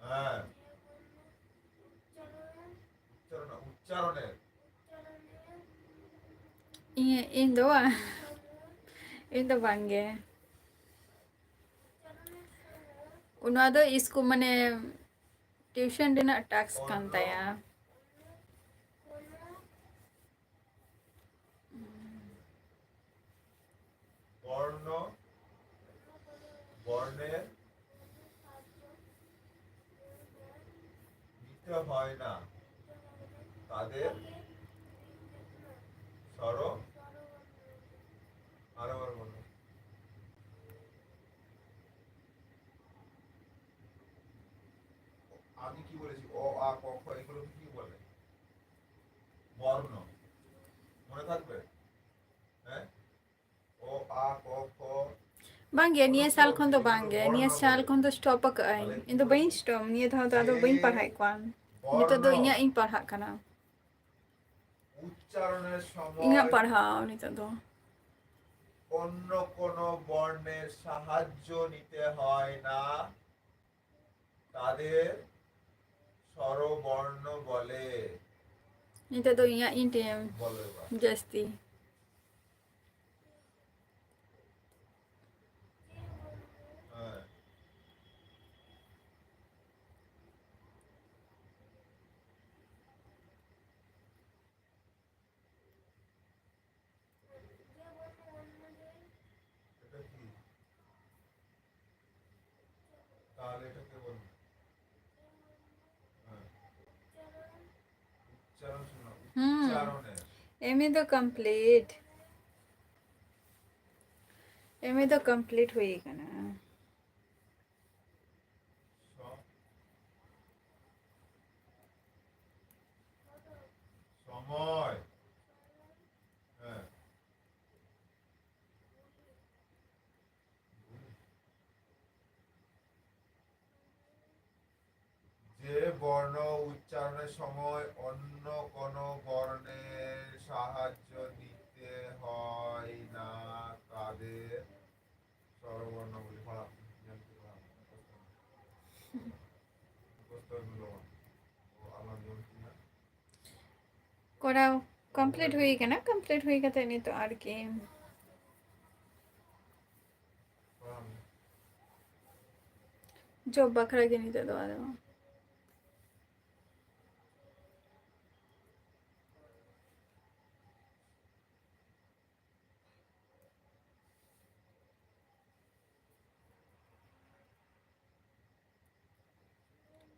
ᱦᱮᱸ᱾ ᱩᱪᱪᱟᱨᱚᱱ, ᱩᱪᱪᱟᱨᱚᱱᱮ᱾ ᱤᱧ, ᱤᱧ ᱫᱚ ᱵᱟᱝ᱾ ᱤᱧ ᱫᱚ ᱵᱟᱝ ᱜᱮ᱾ ᱚᱱᱟ ᱫᱚ ᱤᱥᱠᱩ-, ᱢᱟᱱᱮ, ᱴᱤᱭᱩᱥᱚᱱ ᱨᱮᱱᱟᱜ ᱴᱟᱥᱠ ᱠᱟᱱ ᱛᱟᱭᱟ᱾ বর্ণ, বর্ণের নিতে হয় না। তাদের স্বর, আরো বার বলো। আমি কি বলেছি? অ, আ, ক, খ, এগুলো কি বলে? বর্ণ। মনে থাকবে? হ্যাঁ? ᱚ, ᱟ, ᱠᱚ, ᱠᱷᱚ᱾ ᱵᱟᱝ ᱜᱮ, ᱱᱤᱭᱟᱹ ᱥᱟᱞ ᱠᱷᱚᱱ ᱫᱚ ᱵᱟᱝ ᱜᱮ, ᱱᱤᱭᱟᱹ ᱥᱟᱞ ᱠᱷᱚᱱ ᱫᱚ stop ᱟᱠᱟᱫ ᱟᱹᱧ᱾ ᱤᱧ ᱫᱚ ᱵᱟᱹᱧ stop, ᱱᱤᱭᱟᱹ ᱫᱷᱟᱣ ᱫᱚ ᱟᱫᱚ ᱵᱟᱹᱧ ᱯᱟᱲᱦᱟᱣᱮᱫ ᱠᱚᱣᱟ᱾ ᱱᱤᱛᱚᱜ ᱫᱚ ᱤᱧᱟᱹᱜ ᱤᱧ ᱯᱟᱲᱦᱟᱜ ᱠᱟᱱᱟ᱾ ᱩᱪᱪᱟᱨᱚণᱮᱨ ᱥᱚᱢᱚᱭ ᱤᱧᱟᱹᱜ ᱯᱟᱲᱦᱟᱣ ᱱᱤᱛᱚᱜ ᱫᱚ᱾ অন্য কোনো বর্ণের সাহায্য নিতে হয় না, তাদের স্বরবর্ণ বলে। ᱱᱤᱛᱚᱜ ᱫᱚ ᱤᱧᱟᱹᱜ ᱤᱧ ᱴᱟᱭᱤᱢ ᱵᱚᱞᱮ ᱵᱟ᱾ ᱡᱟᱹᱥᱛᱤ᱾ ᱦᱮᱸ᱾ এটা কি? তাহলে এটা কে বলবো? হ্যাঁ। উচ্চারণ শোনা, হুম। উচ্চারণের। এমএ তো কমপ্লিট। এমএ তো কমপ্লিট হয়ে গেল। স-, সময়। হ্যাঁ। যে বর্ণ উচ্চারণের সময় অন্য কোনো বর্ণের সাহায্য নিতে হয় না, তাদের স্বরবর্ণ বলে। পড়া, মুখস্থ করা, মুখস্থ। মুখস্থ হলো। ও আল্লাহ জন্য কি না? ᱠᱚᱨᱟᱣ ᱠᱚᱢᱯᱞᱤᱴ ᱦᱩᱭ ᱠᱟᱱᱟ᱾ ᱠᱚᱢᱯᱞᱤᱴ ᱦᱩᱭ ᱠᱟᱛᱮ ᱱᱤᱛᱚᱜ ᱟᱨᱠᱤ ᱡᱚᱵ ᱵᱟᱠᱷᱨᱟ ᱜᱮ ᱱᱤᱛᱚᱜ ᱫᱚ ᱟᱫᱚ᱾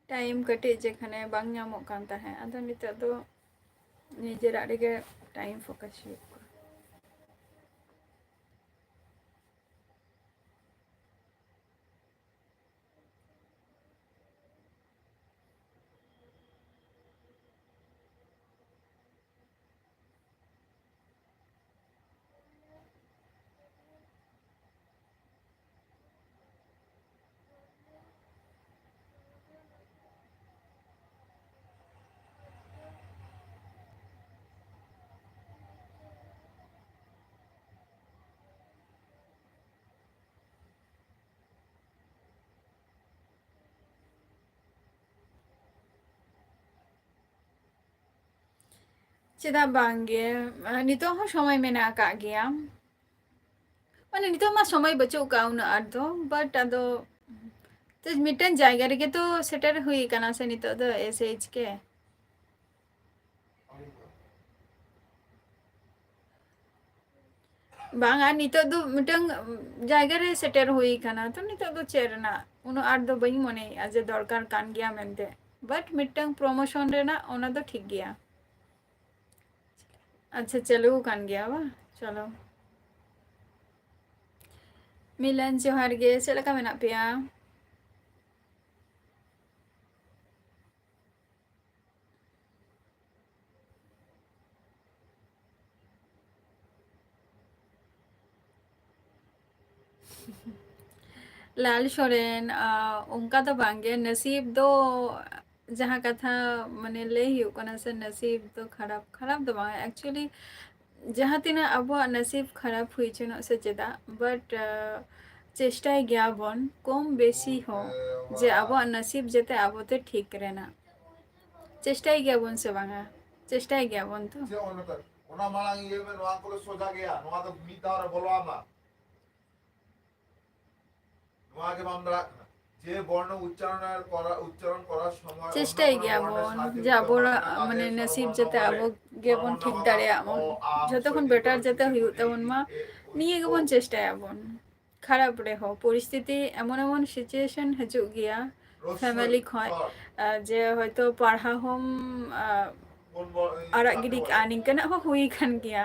ᱴᱟᱭᱤᱢ ᱠᱟᱹᱴᱤᱡ ᱡᱮᱠᱷᱟᱱᱮ ᱵᱟᱝ ᱧᱟᱢᱚᱜ ᱠᱟᱱ ᱛᱟᱦᱮᱸᱫ, ᱟᱫᱚ ᱱᱤᱛᱚᱜ ᱫᱚ ᱱᱤᱡᱮᱨᱟᱜ ᱨᱮᱜᱮ time focus ᱦᱩᱭᱩᱜ ᱠᱟᱱᱟ᱾ ᱪᱮᱫᱟᱜ ᱵᱟᱝᱜᱮ, ᱱᱤᱛᱚᱜ ᱦᱚᱸ ᱥᱚᱢᱚᱭ ᱢᱮᱱᱟᱜ ᱟᱠᱟᱫ ᱜᱮᱭᱟ᱾ ᱢᱟᱱᱮ ᱱᱤᱛᱚᱜ ᱢᱟ ᱥᱚᱢᱚᱭ ᱵᱟᱹᱪᱩᱜ ᱟᱠᱟᱫ ᱩᱱᱟᱹᱜ ᱟᱸᱴ ᱫᱚ, but ᱟᱫᱚ ᱛᱚ ᱢᱤᱫᱴᱮᱱ ᱡᱟᱭᱜᱟ ᱨᱮᱜᱮ ᱛᱚ ᱥᱮᱴᱮᱨ ᱦᱩᱭ ᱟᱠᱟᱱᱟ ᱥᱮ ᱱᱤᱛᱚᱜ ᱫᱚ, ᱮᱥ ᱮᱭᱤᱪ ᱠᱮ᱾ ᱵᱟᱝ, ᱟᱨ ᱱᱤᱛᱚᱜ ᱫᱚ ᱢᱤᱫᱴᱟᱝ ᱡᱟᱭᱜᱟ ᱨᱮ ᱥᱮᱴᱮᱨ ᱦᱩᱭ ᱟᱠᱟᱱᱟ, ᱛᱚ ᱱᱤᱛᱚᱜ ᱫᱚ ᱪᱮᱫ ᱨᱮᱱᱟᱜ ᱩᱱᱟᱹᱜ ᱟᱸᱴ ᱫᱚ ᱵᱟᱹᱧ ᱢᱚᱱᱮᱭᱮᱫᱼᱟ ᱡᱮ ᱫᱚᱨᱠᱟᱨ ᱠᱟᱱ ᱜᱮᱭᱟ ᱢᱮᱱᱛᱮ, but ᱢᱤᱫᱴᱟᱝ promotion ᱨᱮᱱᱟᱜ ᱚᱱᱟ ᱫᱚ ᱴᱷᱤᱠ ᱜᱮᱭᱟ᱾ ᱟᱪᱪᱷᱟ, ᱪᱟᱹᱞᱩ ᱟᱠᱟᱱ ᱜᱮᱭᱟ ᱵᱟᱝ? ᱪᱚᱞᱚ᱾ ᱢᱤᱞᱚᱱ, ᱡᱚᱦᱟᱨ ᱜᱮ, ᱪᱮᱫ ᱞᱮᱠᱟ ᱢᱮᱱᱟᱜ ᱯᱮᱭᱟ? ᱞᱟᱞ ᱥᱚᱨᱮᱱ, ᱟ, ᱚᱱᱠᱟ ᱫᱚ ᱵᱟᱝᱜᱮ, ᱱᱟᱥᱤᱵ ᱫᱚ ᱡᱟᱦᱟᱸ ᱠᱟᱛᱷᱟ ᱢᱟᱱᱮ ᱞᱟᱹᱭ ᱦᱩᱭᱩᱜ ᱠᱟᱱᱟ ᱥᱮ, ᱱᱟᱥᱤᱵ ᱫᱚ ᱠᱷᱟᱨᱟᱯ, ᱠᱷᱟᱨᱟᱯ ᱫᱚ ᱵᱟᱝ, actually ᱡᱟᱦᱟᱸ ᱛᱤᱱᱟᱹᱜ ᱟᱵᱚᱣᱟᱜ ᱱᱟᱥᱤᱵ ᱠᱷᱟᱨᱟᱯ ᱦᱩᱭ ᱦᱚᱪᱚᱱᱚᱜ ᱥᱮ ᱪᱮᱫᱟᱜ, but, ᱟ, ᱪᱮᱥᱴᱟᱭ ᱜᱮᱭᱟᱵᱚᱱ ᱠᱚᱢ ᱵᱮᱥᱤ ᱦᱚᱸ ᱡᱮ ᱟᱵᱚᱣᱟᱜ ᱱᱟᱥᱤᱵ ᱡᱟᱛᱮ ᱟᱵᱚᱛᱮ ᱴᱷᱤᱠ ᱨᱮᱱᱟᱜ᱾ ᱪᱮᱥᱴᱟᱭ ᱜᱮᱭᱟᱵᱚᱱ ᱥᱮ ᱵᱟᱝᱟ? ᱪᱮᱥᱴᱟᱭ ᱜᱮᱭᱟᱵᱚᱱ ᱛᱚ᱾ ᱪᱮᱫ ᱚᱱᱟ ᱛᱟᱭ? ᱚᱱᱟ ᱢᱟᱲᱟᱝ ᱤᱭᱟᱹ ᱢᱮ, ᱱᱚᱣᱟ ᱠᱚᱫᱚ ᱥᱚᱡᱟ ᱜᱮᱭᱟ, ᱱᱚᱣᱟ ᱫᱚ ᱢᱤᱫ ᱫᱷᱟᱣ ᱨᱮ ᱵᱚᱞᱚ ᱟᱢᱟ᱾ ᱱᱚᱣᱟ ᱜᱮ ᱵᱟᱢ ᱫᱟᱲᱮᱭᱟᱜ ᱠᱟᱱᱟ᱾ ᱡᱮ ᱵᱚᱨᱱᱚ ᱩᱪᱪᱟᱨᱚᱱ ᱟᱨ ᱠᱚᱨᱟ-, ᱩᱪᱪᱟᱨᱚᱱ ᱠᱚᱨᱟᱨ ᱥᱚᱢᱚᱭ ᱪᱮᱥᱴᱟᱭ ᱚᱱᱱᱚ ᱠᱚᱱᱚ ᱜᱮᱭᱟ ᱵᱚᱨᱱᱮᱨ ᱵᱚᱱ ᱥᱟᱦᱟᱡᱽᱡᱚ ᱡᱮ ᱠᱚᱨᱛᱮ ᱟᱵᱚᱣᱟᱜ ᱯᱟᱨ ᱱᱟ, ᱢᱟᱱᱮ ᱡᱮ ᱱᱟᱥᱤᱵ ᱥᱚᱵᱚᱨᱱᱚ ᱡᱟᱛᱮ ᱵᱷᱚᱵᱮ ᱟᱵᱚ ᱜᱮᱵᱚᱱ ᱴᱷᱤᱠ ᱫᱟᱲᱮᱭᱟᱜ ᱢᱟ, ᱚ, ᱟ, ᱡᱷᱚᱛᱚ ᱠᱷᱚᱱ ᱦᱚᱥᱮ better ᱡᱟᱛᱮ ᱫᱤ ᱦᱩᱭᱩᱜ ᱛᱟᱵᱚᱱ ᱢᱟ, ᱮ, ᱩ, ᱱᱤᱭᱟᱹ ᱩ᱾ ᱜᱮᱵᱚᱱ ᱪᱮᱥᱴᱟᱭᱟᱵᱚᱱ᱾ ᱠᱷᱟᱨᱟᱯ ᱨᱮᱦᱚᱸ ᱯᱚᱨᱤᱥᱛᱷᱤᱛᱤ ᱮᱢᱚᱱ ᱮᱢᱚᱱ situation ᱦᱤᱡᱩᱜ ᱜᱮᱭᱟ ᱨᱚᱥ family ᱨᱚᱥ ᱠᱷᱚᱱ, ᱨᱚᱥ᱾ ᱟ, ᱡᱮ ᱦᱚᱭᱛᱳ ᱯᱟᱲᱦᱟᱣ ᱦᱚᱸᱢ, ᱟ, ᱟᱲᱟᱜ ᱜᱤᱰᱤ ᱠᱟᱜᱼᱟ, ᱱᱤᱝᱠᱟᱹᱱᱟᱜ ᱦᱚᱸ ᱦᱩᱭ ᱟᱠᱟᱱ ᱜᱮᱭᱟ᱾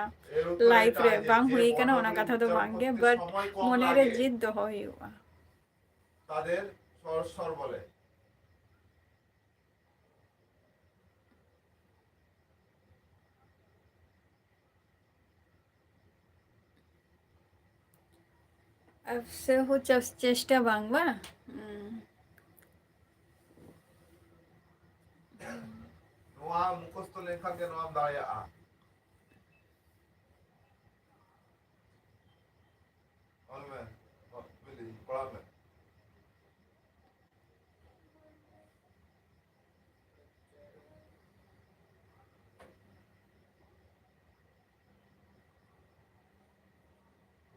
ᱞᱟᱭᱤᱯᱷ ᱨᱮ ᱵᱟᱝ ᱦᱩᱭ ᱟᱠᱟᱱᱟ ᱚᱱᱟ ᱠᱟᱛᱷᱟ ᱫᱚ ᱵᱟᱝ ᱜᱮ, ᱵᱟᱴ ᱢᱚᱱᱮ ᱨᱮ ᱡᱤᱫ ᱫᱚᱦᱚ ᱦᱩᱭᱩᱜᱼᱟ᱾ ᱛᱟᱫᱮᱨ ᱥᱚᱨ ᱥᱚᱨ ᱵᱚᱞᱮ᱾ ᱟᱯ ᱥᱮ ᱦᱚ ᱪᱮᱥ-, ᱪᱮᱥᱴᱟ ᱵᱟᱝ ᱵᱟ? ᱦᱩᱸ᱾ ᱱᱚᱣᱟ ᱢᱩᱠᱷᱚᱥᱛᱚ ᱞᱮᱱᱠᱷᱟᱱ ᱜᱮ ᱱᱚᱣᱟᱢ ᱫᱟᱲᱮᱭᱟᱜᱼᱟ᱾ ᱚᱞ ᱢᱮ, ᱵᱤᱞᱤ, ᱯᱟᱲᱦᱟᱣ ᱢᱮ᱾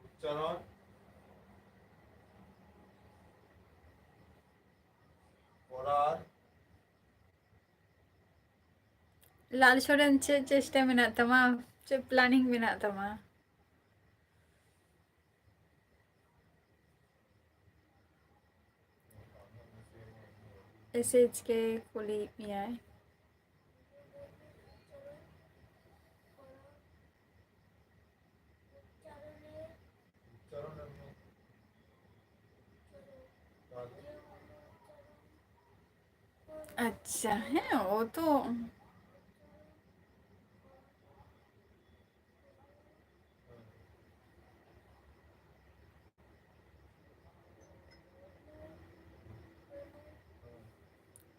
ᱩᱪᱪᱟᱨᱚᱱ ᱠᱚᱨᱟᱨ᱾ ᱞᱟᱞ ᱥᱚᱨᱮᱱ, ᱪᱮᱫ ᱪᱮᱥᱴᱟ ᱢᱮᱱᱟᱜ ᱛᱟᱢᱟ? ᱪᱮᱫ planning ᱢᱮᱱᱟᱜ ᱛᱟᱢᱟ? ᱮᱥ ᱮᱭᱤᱪ ᱠᱮ ᱠᱩᱞᱤᱭᱮᱫ ᱢᱮᱭᱟᱭ᱾ ᱟᱪᱪᱷᱟ, ᱦᱮᱸ, ᱚ ᱛᱚ᱾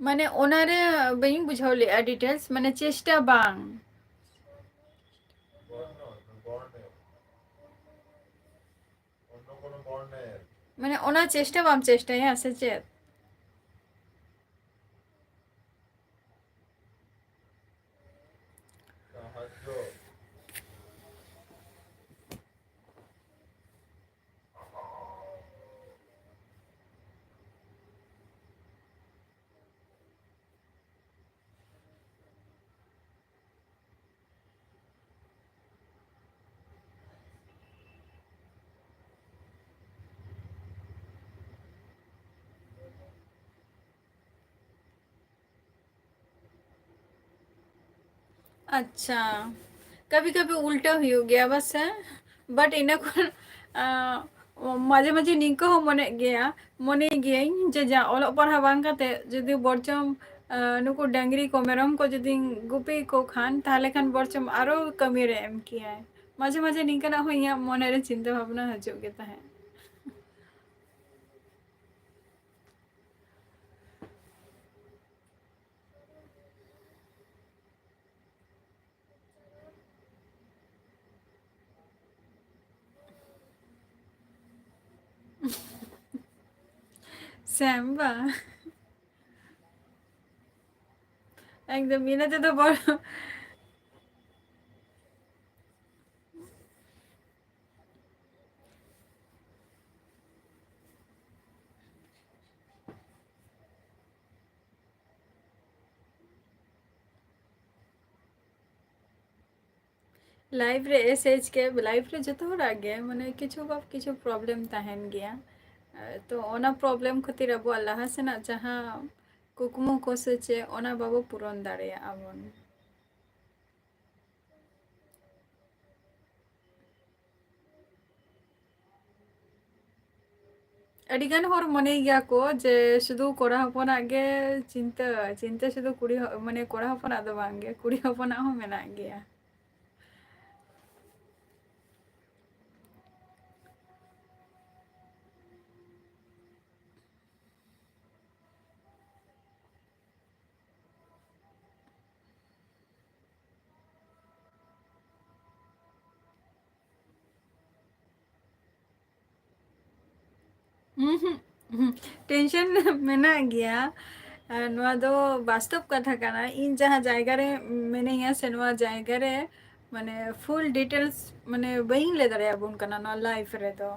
ᱢᱟᱱᱮ ᱚᱱᱟᱨᱮ ᱵᱟᱹᱧ ᱵᱩᱡᱷᱟᱹᱣ ᱞᱮᱜᱼᱟ details, ᱢᱟᱱᱮ ᱪᱮᱥᱴᱟ ᱵᱟᱝ᱾ ᱢᱟᱱᱮ ᱚᱱᱟ ᱪᱮᱥᱴᱟ ᱵᱟᱢ ᱪᱮᱥᱴᱟᱭᱟ ᱥᱮ ᱪᱮᱫ? ᱟᱪᱪᱷᱟ, ᱠᱟᱵᱷᱤ ᱠᱟᱵᱷᱤ ᱩᱞᱴᱟᱹ ᱦᱩᱭᱩᱜ ᱜᱮᱭᱟ ᱵᱟᱥᱮ, but ᱤᱱᱟᱹ ᱠᱷᱚᱱ, ᱟᱸ, ᱢᱟᱡᱷᱮ ᱢᱟᱡᱷᱮ ᱱᱤᱝᱠᱟᱹ ᱦᱚᱸ ᱢᱚᱱᱮᱜ ᱜᱮᱭᱟ, ᱢᱚᱱᱮᱭ ᱜᱤᱭᱟᱹᱧ ᱡᱮ ᱡᱟ ᱚᱞᱚᱜ ᱯᱟᱲᱦᱟᱣ ᱵᱟᱝ ᱠᱟᱛᱮ ᱡᱩᱫᱤ ᱵᱚᱨᱪᱚᱢ, ᱟᱸ, ᱱᱩᱠᱩ ᱰᱟᱹᱝᱨᱤ ᱠᱚ ᱢᱮᱨᱚᱢ ᱠᱚ ᱡᱩᱫᱤᱧ ᱜᱩᱯᱤ ᱠᱚ ᱠᱷᱟᱱ, ᱛᱟᱦᱞᱮ ᱠᱷᱟᱱ ᱵᱚᱨᱪᱚᱢ ᱟᱨᱚ ᱠᱟᱹᱢᱤ ᱨᱮ ᱮᱢ ᱠᱮᱭᱟᱭ᱾ ᱢᱟᱡᱷᱮ ᱢᱟᱡᱷᱮ ᱱᱤᱝᱠᱟᱹᱱᱟᱜ ᱦᱚᱸ ᱤᱧᱟᱹᱜ ᱢᱚᱱᱮ ᱨᱮ ᱪᱤᱱᱛᱟᱹ ᱵᱷᱟᱵᱽᱱᱟ ᱦᱤᱡᱩᱜ ᱜᱮ ᱛᱟᱦᱮᱸᱫ᱾ ᱥᱮᱢ ᱵᱟ᱾ ᱮᱠᱫᱚᱢ, ᱤᱱᱟᱹ ᱛᱮᱫᱚ ᱵᱚᱲ-, Life ᱨᱮ, S H K life ᱨᱮ ᱡᱚᱛᱚ ᱦᱚᱲᱟᱜ ᱜᱮ, ᱢᱟᱱᱮ, ᱠᱤᱪᱷᱩ ᱵᱟ ᱠᱤᱪᱷᱩ problem ᱛᱟᱦᱮᱱ ᱜᱮᱭᱟ᱾ ᱛᱚ, ᱚᱱᱟ problem ᱠᱷᱟᱹᱛᱤᱨ ᱟᱵᱚᱣᱟᱜ ᱞᱟᱦᱟ ᱥᱮᱱᱟᱜ ᱡᱟᱦᱟᱸ ᱠᱩᱠᱢᱩ ᱠᱚ ᱥᱮ ᱪᱮᱫ, ᱚᱱᱟ ᱵᱟᱵᱚ ᱯᱩᱨᱚᱱ ᱫᱟᱲᱮᱭᱟᱜᱼᱟ ᱵᱚᱱ᱾ ᱟᱹᱰᱤᱜᱟᱱ ᱦᱚᱲ ᱢᱚᱱᱮᱭ ᱜᱮᱭᱟ ᱠᱚ ᱡᱮ ᱥᱩᱫᱷᱩ ᱠᱚᱲᱟ ᱦᱚᱯᱚᱱᱟᱜ ᱜᱮ ᱪᱤᱱᱛᱟᱹ, ᱪᱤᱱᱛᱟᱹ ᱥᱩᱫᱷᱩ ᱠᱩᱲᱤ ᱦᱚ-, ᱢᱟᱱᱮ, ᱠᱚᱲᱟ ᱦᱚᱯᱚᱱᱟᱜ ᱫᱚ ᱵᱟᱝ ᱜᱮ, ᱠᱩᱲᱤ ᱦᱚᱯᱚᱱᱟᱜ ᱦᱚᱸ ᱢᱮᱱᱟᱜ ᱜᱮᱭᱟ᱾ ᱩᱸᱦᱩᱸᱜ, ᱩᱸᱦᱩᱸᱜ, tension ᱢᱮᱱᱟᱜ ᱜᱮᱭᱟ᱾ ᱟᱨ ᱱᱚᱣᱟ ᱫᱚ ᱵᱟᱥᱛᱚᱵ ᱠᱟᱛᱷᱟ ᱠᱟᱱᱟ᱾ ᱤᱧ ᱡᱟᱦᱟᱸ ᱡᱟᱭᱜᱟ ᱨᱮ ᱢᱤᱱᱟᱹᱧᱟ, ᱥᱮ ᱱᱚᱣᱟ ᱡᱟᱭᱜᱟ ᱨᱮ, ᱢᱟᱱᱮ, full details, ᱢᱟᱱᱮ, ᱵᱟᱹᱧ ᱞᱟᱹᱭ ᱫᱟᱲᱮᱭᱟᱵᱚᱱ ᱠᱟᱱᱟ ᱱᱚᱣᱟ life ᱨᱮᱫᱚ᱾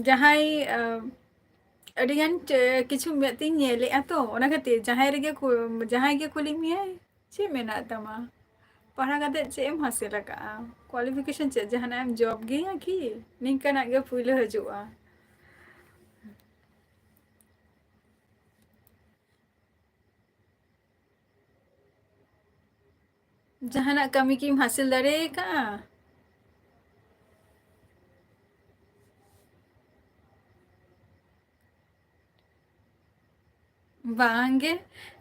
ᱡᱟᱦᱟᱸᱭ, ᱟ, ᱟᱹᱰᱤᱜᱟᱱ ᱪᱮ-, ᱠᱤᱪᱷᱩ ᱢᱮᱫ ᱛᱤᱧ ᱧᱮᱞᱮᱜᱼᱟ ᱛᱚ, ᱚᱱᱟ ᱠᱷᱟᱹᱛᱤᱨ ᱡᱟᱦᱟᱸᱭ ᱨᱮᱜᱮ ᱠᱩ-, ᱡᱟᱦᱟᱸᱭ ᱜᱮ ᱠᱩᱞᱤ ᱢᱮᱭᱟᱭ, "ᱪᱮᱫ ᱢᱮᱱᱟᱜ ᱛᱟᱢᱟ? ᱯᱟᱲᱦᱟᱣ ᱠᱟᱛᱮ ᱪᱮᱫ ᱮᱢ ᱦᱟᱥᱤᱞ ᱟᱠᱟᱫᱼᱟ? Qualification ᱪᱮᱫ? ᱡᱟᱦᱟᱱᱟᱜ ᱮᱢ job ᱜᱮᱭᱟ ᱠᱤ?" ᱱᱤᱝᱠᱟᱱᱟᱜ ᱜᱮ ᱯᱩᱭᱞᱩ ᱦᱤᱡᱩᱜᱼᱟ᱾ ᱡᱟᱦᱟᱱᱟᱜ ᱠᱟᱹᱢᱤ ᱠᱤᱢ ᱦᱟᱹᱥᱤᱞ ᱫᱟᱲᱮ ᱟᱠᱟᱫᱼᱟ? ᱵᱟᱝᱜᱮ᱾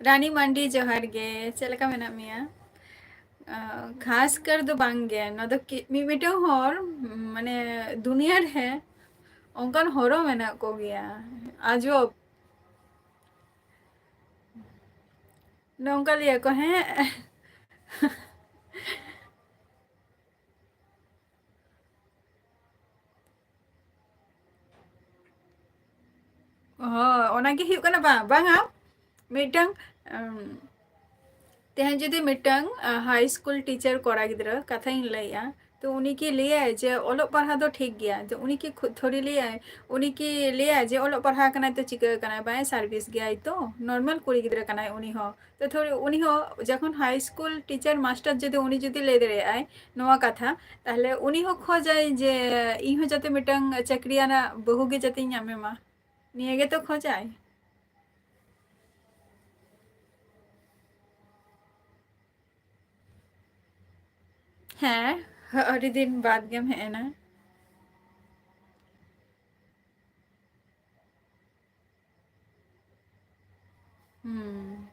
ᱨᱟᱱᱤ ᱢᱟᱱᱰᱤ, ᱡᱚᱦᱟᱨ ᱜᱮ, ᱪᱮᱫ ᱞᱮᱠᱟ ᱢᱮᱱᱟᱜ ᱢᱮᱭᱟ? ᱟᱸ, ᱠᱷᱟᱥ ᱠᱟᱨ ᱫᱚ ᱵᱟᱝᱜᱮ, ᱱᱚᱣᱟ ᱫᱚ ᱠᱤ-, ᱢᱤ-, ᱢᱤᱫᱴᱟᱝ ᱦᱚᱲ, ᱢᱟᱱᱮ, ᱫᱩᱱᱤᱭᱟᱹ ᱨᱮ ᱚᱱᱠᱟᱱ ᱦᱚᱲ ᱦᱚᱸ ᱢᱮᱱᱟᱜ ᱠᱚᱜᱮᱭᱟ᱾ ᱟᱡᱚᱵ᱾ ᱱᱚᱝᱠᱟ ᱞᱟᱹᱭᱟ ᱠᱚ, ᱦᱮᱸ᱾ ᱦᱳᱭ, ᱚᱱᱟᱜᱮ ᱦᱩᱭᱩᱜ ᱠᱟᱱᱟ, ᱵᱟᱝ, ᱵᱟᱝᱟ, ᱢᱤᱫᱴᱟᱝ, ᱩᱢ, ᱛᱮᱦᱮᱧ ᱡᱩᱫᱤ ᱢᱤᱫᱴᱟᱝ, ᱟ, high school teacher ᱠᱚᱲᱟ ᱜᱤᱫᱽᱨᱟᱹ ᱠᱟᱛᱷᱟᱧ ᱞᱟᱹᱭᱮᱜᱼᱟ, ᱛᱚ ᱩᱱᱤ ᱠᱤ ᱞᱟᱹᱭᱟᱭ ᱡᱮ ᱚᱞᱚᱜ ᱯᱟᱲᱦᱟᱣ ᱫᱚ ᱴᱷᱤᱠ ᱜᱮᱭᱟ? ᱛᱚ ᱩᱱᱤ ᱠᱤ ᱠᱷᱩ-, ᱛᱷᱚᱲᱤ ᱞᱟᱹᱭᱟᱭ, ᱩᱱᱤ ᱠᱤ ᱞᱟᱹᱭᱟᱭ ᱡᱮ ᱚᱞᱚᱜ ᱯᱟᱲᱦᱟᱣ ᱠᱟᱱᱟᱭ ᱛᱚ ᱪᱤᱠᱟᱹ ᱠᱟᱱᱟᱭ, ᱵᱟᱭ service ᱜᱮᱭᱟᱭ ᱛᱚ, normal ᱠᱩᱲᱤ ᱜᱤᱫᱽᱨᱟᱹ ᱠᱟᱱᱟᱭ ᱩᱱᱤ ᱦᱚᱸ᱾ ᱛᱚ ᱛᱷᱚᱲᱤ ᱩᱱᱤ ᱦᱚᱸ ᱡᱚᱠᱷᱚᱱ high school teacher master ᱡᱩᱫᱤ ᱩᱱᱤ ᱡᱩᱫᱤ ᱞᱟᱹᱭ ᱫᱟᱲᱮᱭᱟᱜᱼᱟᱭ ᱱᱚᱣᱟ ᱠᱟᱛᱷᱟ, ᱛᱟᱦᱞᱮ ᱩᱱᱤ ᱦᱚᱸ ᱠᱷᱚᱡᱟᱭ ᱡᱮ ᱤᱧ ᱦᱚᱸ ᱡᱟᱛᱮ ᱢᱤᱫᱴᱟᱝ ᱪᱟᱹᱠᱨᱤᱭᱟᱱᱟᱜ ᱵᱟᱹᱦᱩ ᱜᱮ ᱡᱟᱛᱮᱧ ᱧᱟᱢᱮ ᱢᱟ᱾ ᱱᱤᱭᱟᱹ ᱜᱮᱛᱚ ᱠᱷᱚᱡᱟᱭ᱾ ᱦᱮᱸ, ᱟᱹᱰᱤ ᱫᱤᱱ ᱵᱟᱫᱽ ᱜᱮᱢ ᱦᱮᱡ ᱮᱱᱟ᱾ ᱦᱩᱸ᱾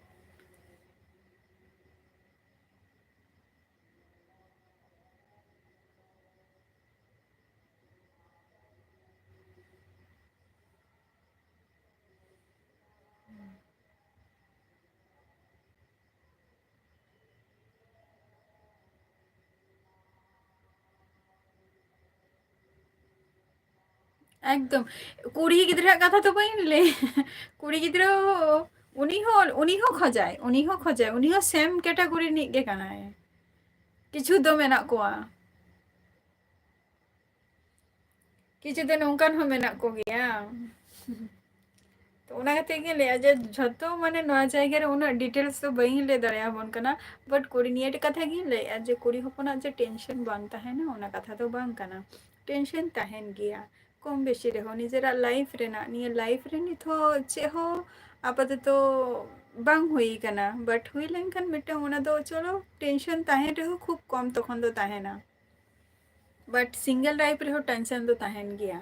ᱮᱠᱫᱚᱢ᱾ ᱠᱩᱲᱤ ᱜᱤᱫᱽᱨᱟᱹᱣᱟᱜ ᱠᱟᱛᱷᱟ ᱫᱚ ᱵᱟᱹᱧ ᱞᱟᱹᱭ᱾ ᱠᱩᱲᱤ ᱜᱤᱫᱽᱨᱟᱹ ᱩᱱᱤ ᱦᱚᱸ, ᱩᱱᱤ ᱦᱚᱸ ᱠᱷᱚᱡᱟᱭ, ᱩᱱᱤ ᱦᱚᱸ ᱠᱷᱚᱡᱟᱭ, ᱩᱱᱤ ᱦᱚᱸ same category ᱨᱤᱱᱤᱡ ᱜᱮ ᱠᱟᱱᱟᱭ᱾ ᱠᱤᱪᱷᱩ ᱫᱚ ᱢᱮᱱᱟᱜ ᱠᱚᱣᱟ᱾ ᱠᱤᱪᱷᱩ ᱫᱚ ᱱᱚᱝᱠᱟᱱ ᱦᱚᱸ ᱢᱮᱱᱟᱜ ᱠᱚᱜᱮᱭᱟ᱾ ᱛᱚ ᱚᱱᱟ ᱠᱷᱟᱹᱛᱤᱨ ᱜᱮ ᱞᱟᱹᱭᱟ ᱡᱮ ᱡᱷᱚᱛᱚ, ᱢᱟᱱᱮ, ᱱᱚᱣᱟ ᱡᱟᱭᱜᱟ ᱨᱮ ᱩᱱᱟᱹᱜ details ᱫᱚ ᱵᱟᱹᱧ ᱞᱟᱹᱭ ᱫᱟᱲᱮᱭᱟᱵᱚᱱ ᱠᱟᱱᱟ, but ᱠᱩᱲᱤ ᱱᱤᱭᱟᱹ ᱠᱟᱛᱷᱟ ᱜᱤᱧ ᱞᱟᱹᱭᱮᱜᱼᱟ ᱡᱮ ᱠᱩᱲᱤ ᱦᱚᱯᱚᱱᱟᱜ ᱡᱮ tension ᱵᱟᱝ ᱛᱟᱦᱮᱱᱟ, ᱚᱱᱟ ᱠᱟᱛᱷᱟ ᱫᱚ ᱵᱟᱝ ᱠᱟᱱᱟ᱾ Tension ᱛᱟᱦᱮᱱ ᱜᱮᱭᱟ ᱠᱚᱢ ᱵᱮᱥᱤ ᱨᱮᱦᱚᱸ, ᱱᱤᱡᱮᱨᱟᱜ life ᱨᱮᱱᱟᱜ, ᱱᱤᱭᱟᱹ life ᱨᱮ ᱱᱤᱛ ᱦᱚᱸ ᱪᱮᱫ ᱦᱚᱸ ᱟᱯᱟᱛᱚᱛᱚ ᱵᱟᱝ ᱦᱩᱭ ᱠᱟᱱᱟ, but ᱦᱩᱭ ᱞᱮᱱᱠᱷᱟᱱ ᱢᱤᱫᱴᱟᱝ ᱚᱱᱟ ᱫᱚ ᱪᱚᱞᱚ tension ᱛᱟᱦᱮᱱ ᱨᱮᱦᱚᱸ ᱠᱷᱩᱵ ᱠᱚᱢ ᱛᱚᱠᱷᱚᱱ ᱫᱚ ᱛᱟᱦᱮᱱᱟ, but single life ᱨᱮᱦᱚᱸ tension ᱫᱚ ᱛᱟᱦᱮᱱ ᱜᱮᱭᱟ᱾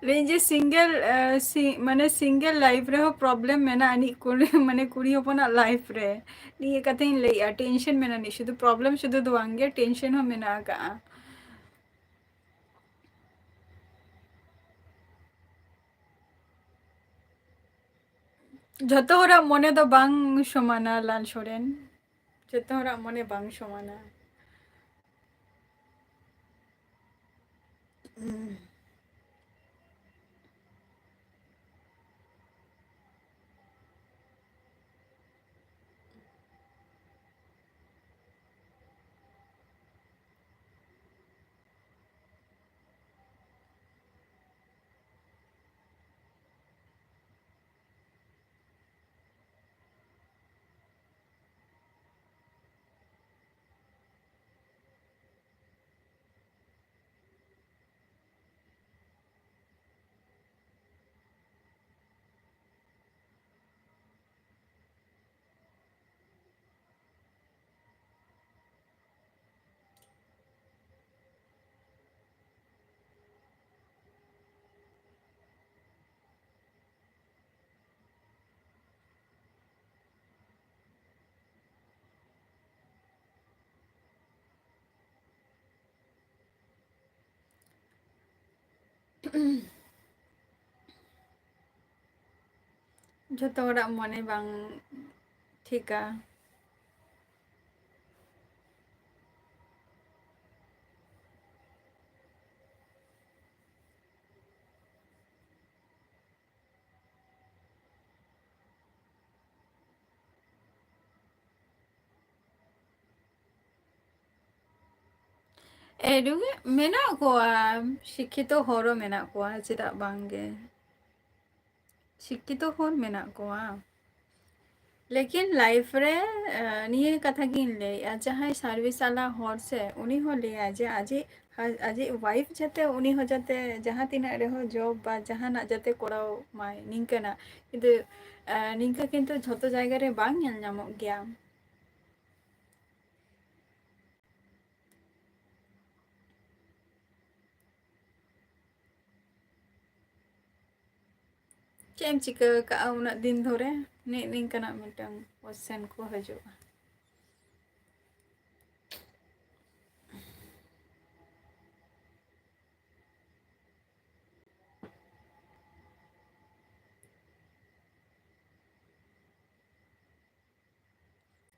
ᱞᱟᱹᱭᱟᱹᱧ ᱡᱮ single, ᱮ, ᱥᱤ-, ᱢᱟᱱᱮ single life ᱨᱮᱦᱚᱸ problem ᱢᱮᱱᱟᱜᱼᱟ ᱟᱹᱱᱤᱡ ᱠᱩᱲᱤ, ᱢᱟᱱᱮ ᱠᱩᱲᱤ ᱦᱚᱯᱚᱱᱟᱜ life ᱨᱮ᱾ ᱱᱤᱭᱟᱹ ᱠᱟᱛᱷᱟᱧ ᱞᱟᱹᱭᱮᱜᱼᱟ, tension ᱢᱮᱱᱟᱜᱼᱟ ᱟᱹᱱᱤᱡ, ᱥᱩᱫᱷᱩ problem ᱥᱩᱫᱷᱩ ᱫᱚ ᱵᱟᱝ ᱜᱮ, tension ᱦᱚᱸ ᱢᱮᱱᱟᱜ ᱟᱠᱟᱜᱼᱟ᱾ ᱡᱷᱚᱛᱚ ᱦᱚᱲᱟᱜ ᱢᱚᱱᱮ ᱫᱚ ᱵᱟᱝ ᱥᱚᱢᱟᱱᱟ, ᱞᱟᱞ ᱥᱚᱨᱮᱱ᱾ ᱡᱷᱚᱛᱚ ᱦᱚᱲᱟᱜ ᱢᱚᱱᱮ ᱵᱟᱝ ᱥᱚᱢᱟᱱᱟ᱾ ᱡᱷᱚᱛᱚ ᱦᱚᱲᱟᱜ ᱢᱚᱱᱮ ᱵᱟᱝ ᱴᱷᱤᱠᱟ᱾ ᱮᱰᱩ-, ᱢᱮᱱᱟᱜ ᱠᱚᱣᱟ, ᱥᱤᱠᱠᱷᱤᱛᱚ ᱦᱚᱲ ᱦᱚᱸ ᱢᱮᱱᱟᱜ ᱠᱚᱣᱟ, ᱪᱮᱫᱟᱜ ᱵᱟᱝᱜᱮ? ᱥᱤᱠᱠᱷᱤᱛᱚ ᱦᱚᱲ ᱢᱮᱱᱟᱜ ᱠᱚᱣᱟ᱾ ᱞᱮᱠᱤᱱ life ᱨᱮ, ᱟᱸ, ᱱᱤᱭᱟᱹ ᱠᱟᱛᱷᱟ ᱜᱤᱧ ᱞᱟᱹᱭᱮᱜᱼᱟ, ᱡᱟᱦᱟᱸᱭ service ᱟᱞᱟ ᱦᱚᱲ ᱥᱮ, ᱩᱱᱤ ᱦᱚᱸ ᱞᱟᱹᱭᱟᱭ ᱡᱮ ᱟᱡᱤᱡ ᱦᱟ-, ᱟᱡᱤᱡ wife ᱡᱟᱛᱮ ᱩᱱᱤ ᱦᱚᱸ ᱡᱟᱛᱮ ᱡᱟᱦᱟᱸ ᱛᱤᱱᱟᱹᱜ ᱨᱮᱦᱚᱸ job ᱵᱟ ᱡᱟᱦᱟᱱᱟᱜ ᱡᱟᱛᱮ ᱠᱚᱨᱟᱣ ᱢᱟᱭ ᱱᱤᱝᱠᱟᱹᱱᱟᱜ᱾ ᱠᱤᱱᱛᱩ, ᱟᱸ, ᱱᱤᱝᱠᱟᱹ ᱠᱤᱱᱛᱩ ᱡᱷᱚᱛᱚ ᱡᱟᱭᱜᱟ ᱨᱮ ᱵᱟᱝ ᱧᱮᱞ ᱧᱟᱢᱚᱜ ᱜᱮᱭᱟ᱾ ᱪᱮᱫ ᱮᱢ ᱪᱤᱠᱟᱹ ᱟᱠᱟᱫᱼᱟ ᱩᱱᱟᱹᱜ ᱫᱤᱱ ᱫᱷᱚᱨᱮ? ᱱᱤ-, ᱱᱤᱝᱠᱟᱱᱟᱜ ᱢᱤᱫᱴᱟᱝ question ᱠᱚ ᱦᱤᱡᱩᱜᱼᱟ᱾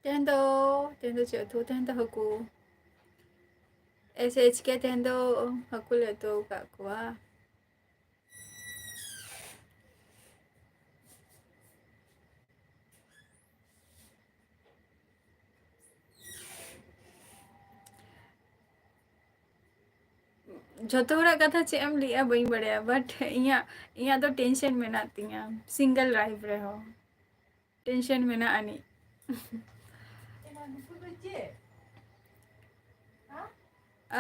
ᱛᱮᱦᱮᱧ ᱫᱚ, ᱛᱮᱦᱮᱧ ᱫᱚ ᱪᱮᱫ ᱩᱛᱩ? ᱛᱮᱦᱮᱧ ᱫᱚ ᱦᱟᱹᱠᱩ᱾ S H K ᱛᱮᱦᱮᱧ ᱫᱚ ᱦᱟᱹᱠᱩ ᱞᱮ ᱩᱛᱩ ᱟᱠᱟᱫ ᱠᱚᱣᱟ᱾ ᱡᱷᱚᱛᱚ ᱦᱚᱲᱟᱜ ᱠᱟᱛᱷᱟ ᱪᱮᱫ ᱮᱢ ᱞᱟᱹᱭᱟ ᱵᱟᱹᱧ ᱵᱟᱲᱟᱭᱟ, but ᱤᱧᱟᱹᱜ, ᱤᱧᱟᱹᱜ ᱫᱚ tension ᱢᱮᱱᱟᱜ ᱛᱤᱧᱟᱹ single life ᱨᱮᱦᱚᱸ᱾ Tension ᱢᱮᱱᱟᱜ ᱟᱹᱱᱤᱡ᱾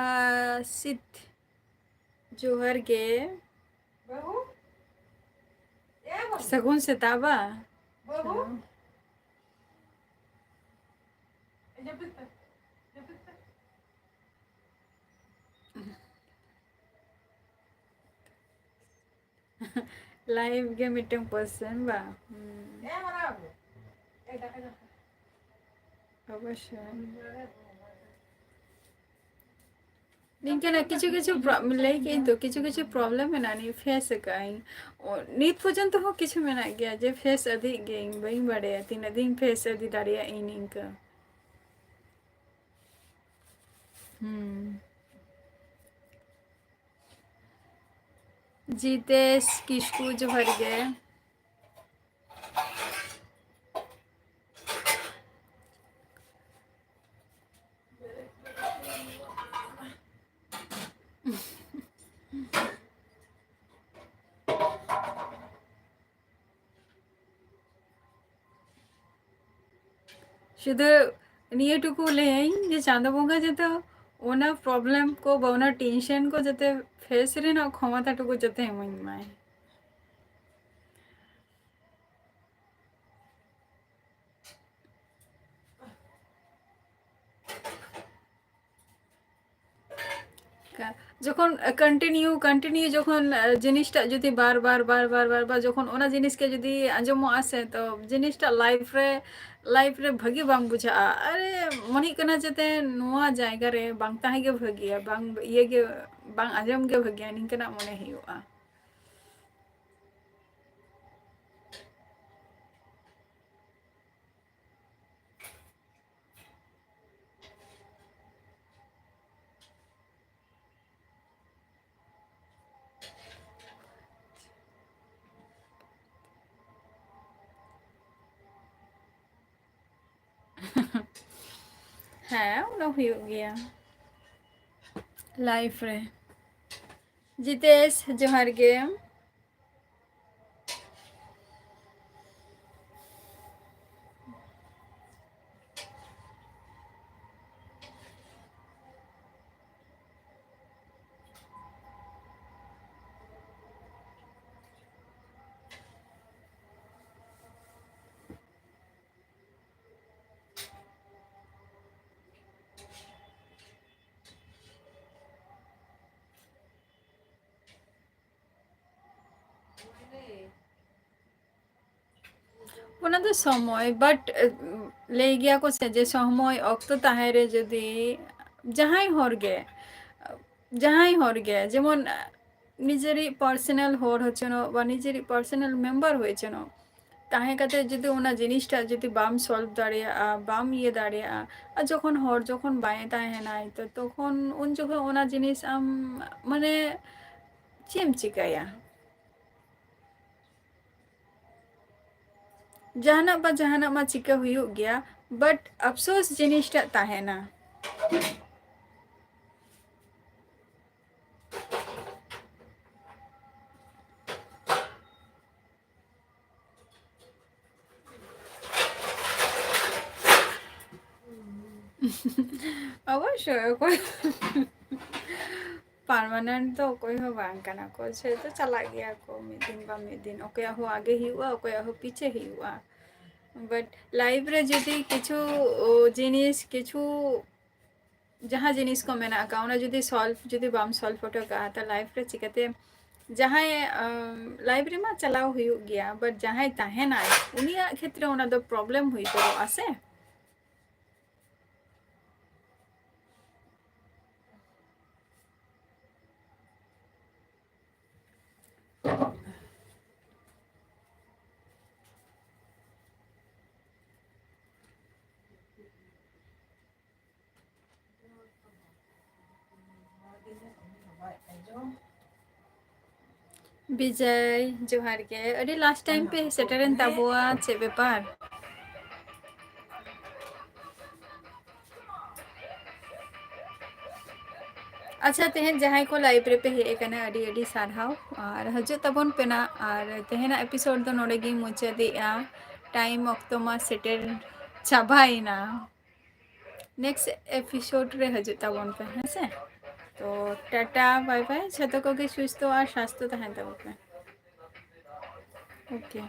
ᱟᱨ ᱥᱤᱛ, ᱡᱚᱦᱟᱨ ᱜᱮ᱾ ᱥᱟᱹᱜᱩᱱ ᱥᱮᱛᱟᱜ ᱵᱟ᱾ Life ᱜᱮ ᱢᱤᱫᱴᱟᱝ question ᱵᱟ? ᱦᱩᱸ᱾ ᱚᱵᱚᱥᱥᱳᱭ᱾ ᱱᱤᱝᱠᱟᱹᱱᱟᱜ ᱠᱤᱪᱷᱩ ᱠᱤᱪᱷᱩ ᱯᱨᱚ-, ᱞᱟᱹᱭ ᱠᱮᱫᱟᱹᱧ ᱛᱚ, ᱠᱤᱪᱷᱩ ᱠᱤᱪᱷᱩ problem ᱢᱮᱱᱟᱜᱼᱟ, ᱱᱤᱭᱟᱹ face ᱟᱠᱟᱫ ᱟᱹᱧ᱾ ᱚ, ᱱᱤᱛ ᱯᱚᱨᱡᱚᱱᱛᱚ ᱦᱚᱸ ᱠᱤᱪᱷᱩ ᱢᱮᱱᱟᱜ ᱜᱮᱭᱟ ᱡᱮ face ᱤᱫᱤᱭᱮᱫ ᱜᱤᱭᱟᱹᱧ, ᱵᱟᱹᱧ ᱵᱟᱲᱟᱭᱟ ᱛᱤᱱᱟᱹᱜ ᱫᱤᱱ face ᱤᱫᱤ ᱫᱟᱲᱮᱭᱟᱜ ᱟᱹᱧ ᱱᱤᱝᱠᱟᱹ᱾ ᱦᱩᱸ᱾ ᱡᱤᱛᱮᱥ ᱠᱤᱥᱠᱩ, ᱡᱚᱦᱟᱨ ᱜᱮ᱾ ᱥᱩᱫᱷᱩ ᱱᱤᱭᱟᱹ ᱴᱩᱠᱩ ᱞᱟᱹᱭᱟᱹᱧ ᱡᱮ ᱪᱟᱸᱫᱚ ᱵᱚᱸᱜᱟ ᱡᱟᱛᱮ ᱚᱱᱟ problem ᱠᱚ ᱵᱟ ᱚᱱᱟ tension ᱠᱚ ᱡᱟᱛᱮ face ᱨᱮᱱᱟᱜ ᱠᱷᱚᱢᱚᱛᱟ ᱴᱩᱠᱩ ᱡᱟᱛᱮ ᱤᱢᱟᱹᱧ ᱢᱟᱭ᱾ ᱠᱟ-, ᱡᱚᱠᱷᱚᱱ, ᱮ, continue, continue ᱡᱚᱠᱷᱚᱱ, ᱮ, ᱡᱤᱱᱤᱥᱴᱟᱜ ᱡᱩᱫᱤ ᱵᱟᱨ ᱵᱟᱨ, ᱵᱟᱨ ᱵᱟᱨ, ᱵᱟᱨ ᱵᱟᱨ ᱡᱚᱠᱷᱚᱱ ᱚᱱᱟ ᱡᱤᱱᱤᱥ ᱜᱮ ᱡᱩᱫᱤ ᱟᱸᱡᱚᱢᱚᱜᱼᱟ ᱥᱮ, ᱛᱚ ᱡᱤᱱᱤᱥᱴᱟᱜ life ᱨᱮ, life ᱨᱮ ᱵᱷᱟᱹᱜᱤ ᱵᱟᱝ ᱵᱩᱡᱷᱟᱹᱜᱼᱟ᱾ ᱟᱨᱮ, ᱢᱚᱱᱮᱜ ᱠᱟᱱᱟ ᱡᱟᱛᱮ ᱱᱚᱣᱟ ᱡᱟᱭᱜᱟ ᱨᱮ ᱵᱟᱝ ᱛᱟᱦᱮᱸ ᱜᱮ ᱵᱷᱟᱹᱜᱤᱭᱟ, ᱵᱟᱝ ᱤᱭᱟᱹ ᱜᱮ, ᱵᱟᱝ ᱟᱸᱡᱚᱢ ᱜᱮ ᱵᱷᱟᱹᱜᱤᱭᱟ, ᱱᱤᱝᱠᱟᱹᱱᱟᱜ ᱢᱚᱱᱮ ᱦᱩᱭᱩᱜᱼᱟ᱾ ᱦᱮᱸ, ᱚᱱᱟ ᱦᱩᱭᱩᱜ ᱜᱮᱭᱟ life ᱨᱮ᱾ ᱡᱤᱛᱮᱥ, ᱡᱚᱦᱟᱨ ᱜᱮ᱾ ᱚᱱᱟ ᱫᱚ ᱥᱚᱢᱚᱭ, but, ᱮ, ᱞᱟᱹᱭ ᱜᱮᱭᱟ ᱠᱚ ᱥᱮ ᱡᱮ ᱥᱚᱢᱚᱭ ᱚᱠᱛᱚ ᱛᱟᱦᱮᱸ ᱨᱮ ᱡᱩᱫᱤ ᱡᱟᱦᱟᱸᱭ ᱦᱚᱲ ᱜᱮ, ᱡᱟᱦᱟᱸᱭ ᱦᱚᱲ ᱜᱮ, ᱡᱮᱢᱚᱱ ᱱᱤᱡᱮᱨᱤᱡ ᱯᱟᱨᱥᱚᱱᱟᱞ ᱦᱚᱲ ᱦᱚᱪᱚᱱᱚᱜ ᱵᱟ ᱱᱤᱡᱮᱨᱤᱡ ᱯᱟᱨᱥᱚᱱᱟᱞ ᱢᱮᱢᱵᱟᱨ ᱦᱚᱪᱚᱱᱚᱜ, ᱛᱟᱦᱮᱸ ᱠᱟᱛᱮ ᱡᱩᱫᱤ ᱚᱱᱟ ᱡᱤᱱᱤᱥᱴᱟᱜ ᱡᱩᱫᱤ ᱵᱟᱢ ᱥᱚᱞᱵᱷ ᱫᱟᱲᱮᱭᱟᱜᱼᱟ, ᱵᱟᱢ ᱤᱭᱟᱹ ᱫᱟᱲᱮᱭᱟᱜᱼᱟ, ᱟᱨ ᱡᱚᱠᱷᱚᱱ ᱦᱚᱲ ᱡᱚᱠᱷᱚᱱ ᱵᱟᱭ ᱛᱟᱦᱮᱱᱟᱭ, ᱛᱚ ᱛᱚᱠᱷᱚᱱ ᱩᱱ ᱡᱚᱠᱷᱚᱱ ᱚᱱᱟ ᱡᱤᱱᱤᱥ ᱟᱢ ᱢᱟᱱᱮ ᱪᱮᱫ ᱮᱢ ᱪᱤᱠᱟᱹᱭᱟ? ᱡᱟᱦᱟᱱᱟᱜ ᱵᱟ ᱡᱟᱦᱟᱱᱟᱜ ᱢᱟ ᱪᱤᱠᱟᱹ ᱦᱩᱭᱩᱜ ᱜᱮᱭᱟ, but ᱟᱯᱥᱳᱥ ᱡᱤᱱᱤᱥᱴᱟᱜ ᱛᱟᱦᱮᱱᱟ᱾ ᱚᱵᱚᱥᱥᱳᱭ, ᱚᱠᱚᱭ ᱯᱟᱨᱢᱟᱱᱮᱱᱴ ᱫᱚ ᱚᱠᱚᱭ ᱦᱚᱸ ᱵᱟᱝ ᱠᱟᱱᱟ ᱠᱚ, ᱡᱮᱦᱮᱛᱩ ᱪᱟᱞᱟᱜ ᱜᱮᱭᱟ ᱠᱚ ᱢᱤᱫ ᱫᱤᱱ ᱵᱟ ᱢᱤᱫ ᱫᱤᱱ, ᱚᱠᱚᱭᱟᱜ ᱦᱚᱸ ᱟᱜᱮ ᱦᱩᱭᱩᱜᱼᱟ, ᱚᱠᱚᱭᱟᱜ ᱦᱚᱸ ᱯᱤᱪᱷᱮ ᱦᱩᱭᱩᱜᱼᱟ᱾ ᱵᱟᱴ ᱞᱟᱭᱤᱯᱷ ᱨᱮ ᱡᱩᱫᱤ ᱠᱤᱪᱷᱩ ᱡᱤᱱᱤᱥ, ᱠᱤᱪᱷᱩ ᱡᱟᱦᱟᱸ ᱡᱤᱱᱤᱥ ᱠᱚ ᱢᱮᱱᱟᱜ ᱟᱠᱟᱫ, ᱚᱱᱟ ᱡᱩᱫᱤ ᱥᱚᱞᱵᱷ ᱡᱩᱫᱤ ᱵᱟᱢ ᱥᱚᱞᱵᱷ ᱦᱚᱴᱚ ᱠᱟᱜᱼᱟ, ᱛᱚ ᱞᱟᱭᱤᱯᱷ ᱨᱮ ᱪᱤᱠᱟᱹᱛᱮ ᱡᱟᱦᱟᱸᱭ ᱞᱟᱭᱤᱯᱷ ᱨᱮᱢᱟ ᱪᱟᱞᱟᱣ ᱦᱩᱭᱩᱜ ᱜᱮᱭᱟ, ᱵᱟᱴ ᱡᱟᱦᱟᱸᱭ ᱛᱟᱦᱮᱱᱟᱭ ᱩᱱᱤᱭᱟᱜ ᱠᱷᱮᱛᱨᱮ ᱚᱱᱟ ᱫᱚ ᱯᱨᱚᱵᱞᱮᱢ ᱦᱩᱭ ᱠᱚᱜᱼᱟ ᱥᱮ᱾ ᱵᱤᱡᱚᱭ, ᱡᱚᱦᱟᱨ ᱜᱮ᱾ ᱟᱹᱰᱤ ᱞᱟᱥᱴ ᱴᱟᱭᱤᱢ ᱯᱮ ᱥᱮᱴᱮᱨᱮᱱ ᱛᱟᱵᱚᱣᱟ, ᱪᱮᱫ ᱵᱮᱯᱟᱨ? ᱟᱪᱪᱷᱟ, ᱛᱮᱦᱮᱧ ᱡᱟᱦᱟᱸᱭ ᱠᱚ ᱞᱟᱭᱤᱵᱷ ᱨᱮᱯᱮ ᱦᱮᱡ ᱟᱠᱟᱱᱟ, ᱟᱹᱰᱤ ᱟᱹᱰᱤ ᱥᱟᱨᱦᱟᱣ᱾ ᱟᱨ ᱦᱤᱡᱩᱜ ᱛᱟᱵᱚᱱ ᱯᱮ ᱱᱟᱜ, ᱟᱨ ᱛᱮᱦᱮᱧᱟᱜ ᱮᱯᱤᱥᱳᱰ ᱫᱚ ᱱᱚᱰᱮ ᱜᱤᱧ ᱢᱩᱪᱟᱹᱫᱮᱜᱼᱟ᱾ ᱴᱟᱭᱤᱢ ᱚᱠᱛᱚ ᱢᱟ ᱥᱮᱴᱮᱨ ᱪᱟᱵᱟᱭᱮᱱᱟ᱾ ᱱᱮᱠᱥᱴ ᱮᱯᱤᱥᱳᱰ ᱨᱮ ᱦᱤᱡᱩᱜ ᱛᱟᱵᱚᱱ ᱯᱮ, ᱦᱮᱸ ᱥᱮ? ᱛᱚ ᱴᱟᱴᱟ, ᱵᱟᱭ ᱵᱟᱭ, ᱡᱷᱚᱛᱚ ᱠᱚᱜᱮ ᱥᱩᱥᱛᱷᱚ ᱟᱨ ᱥᱟᱥᱛᱷᱚ ᱛᱟᱦᱮᱱ ᱛᱟᱵᱚᱱ ᱯᱮ᱾ ᱳᱠᱮ᱾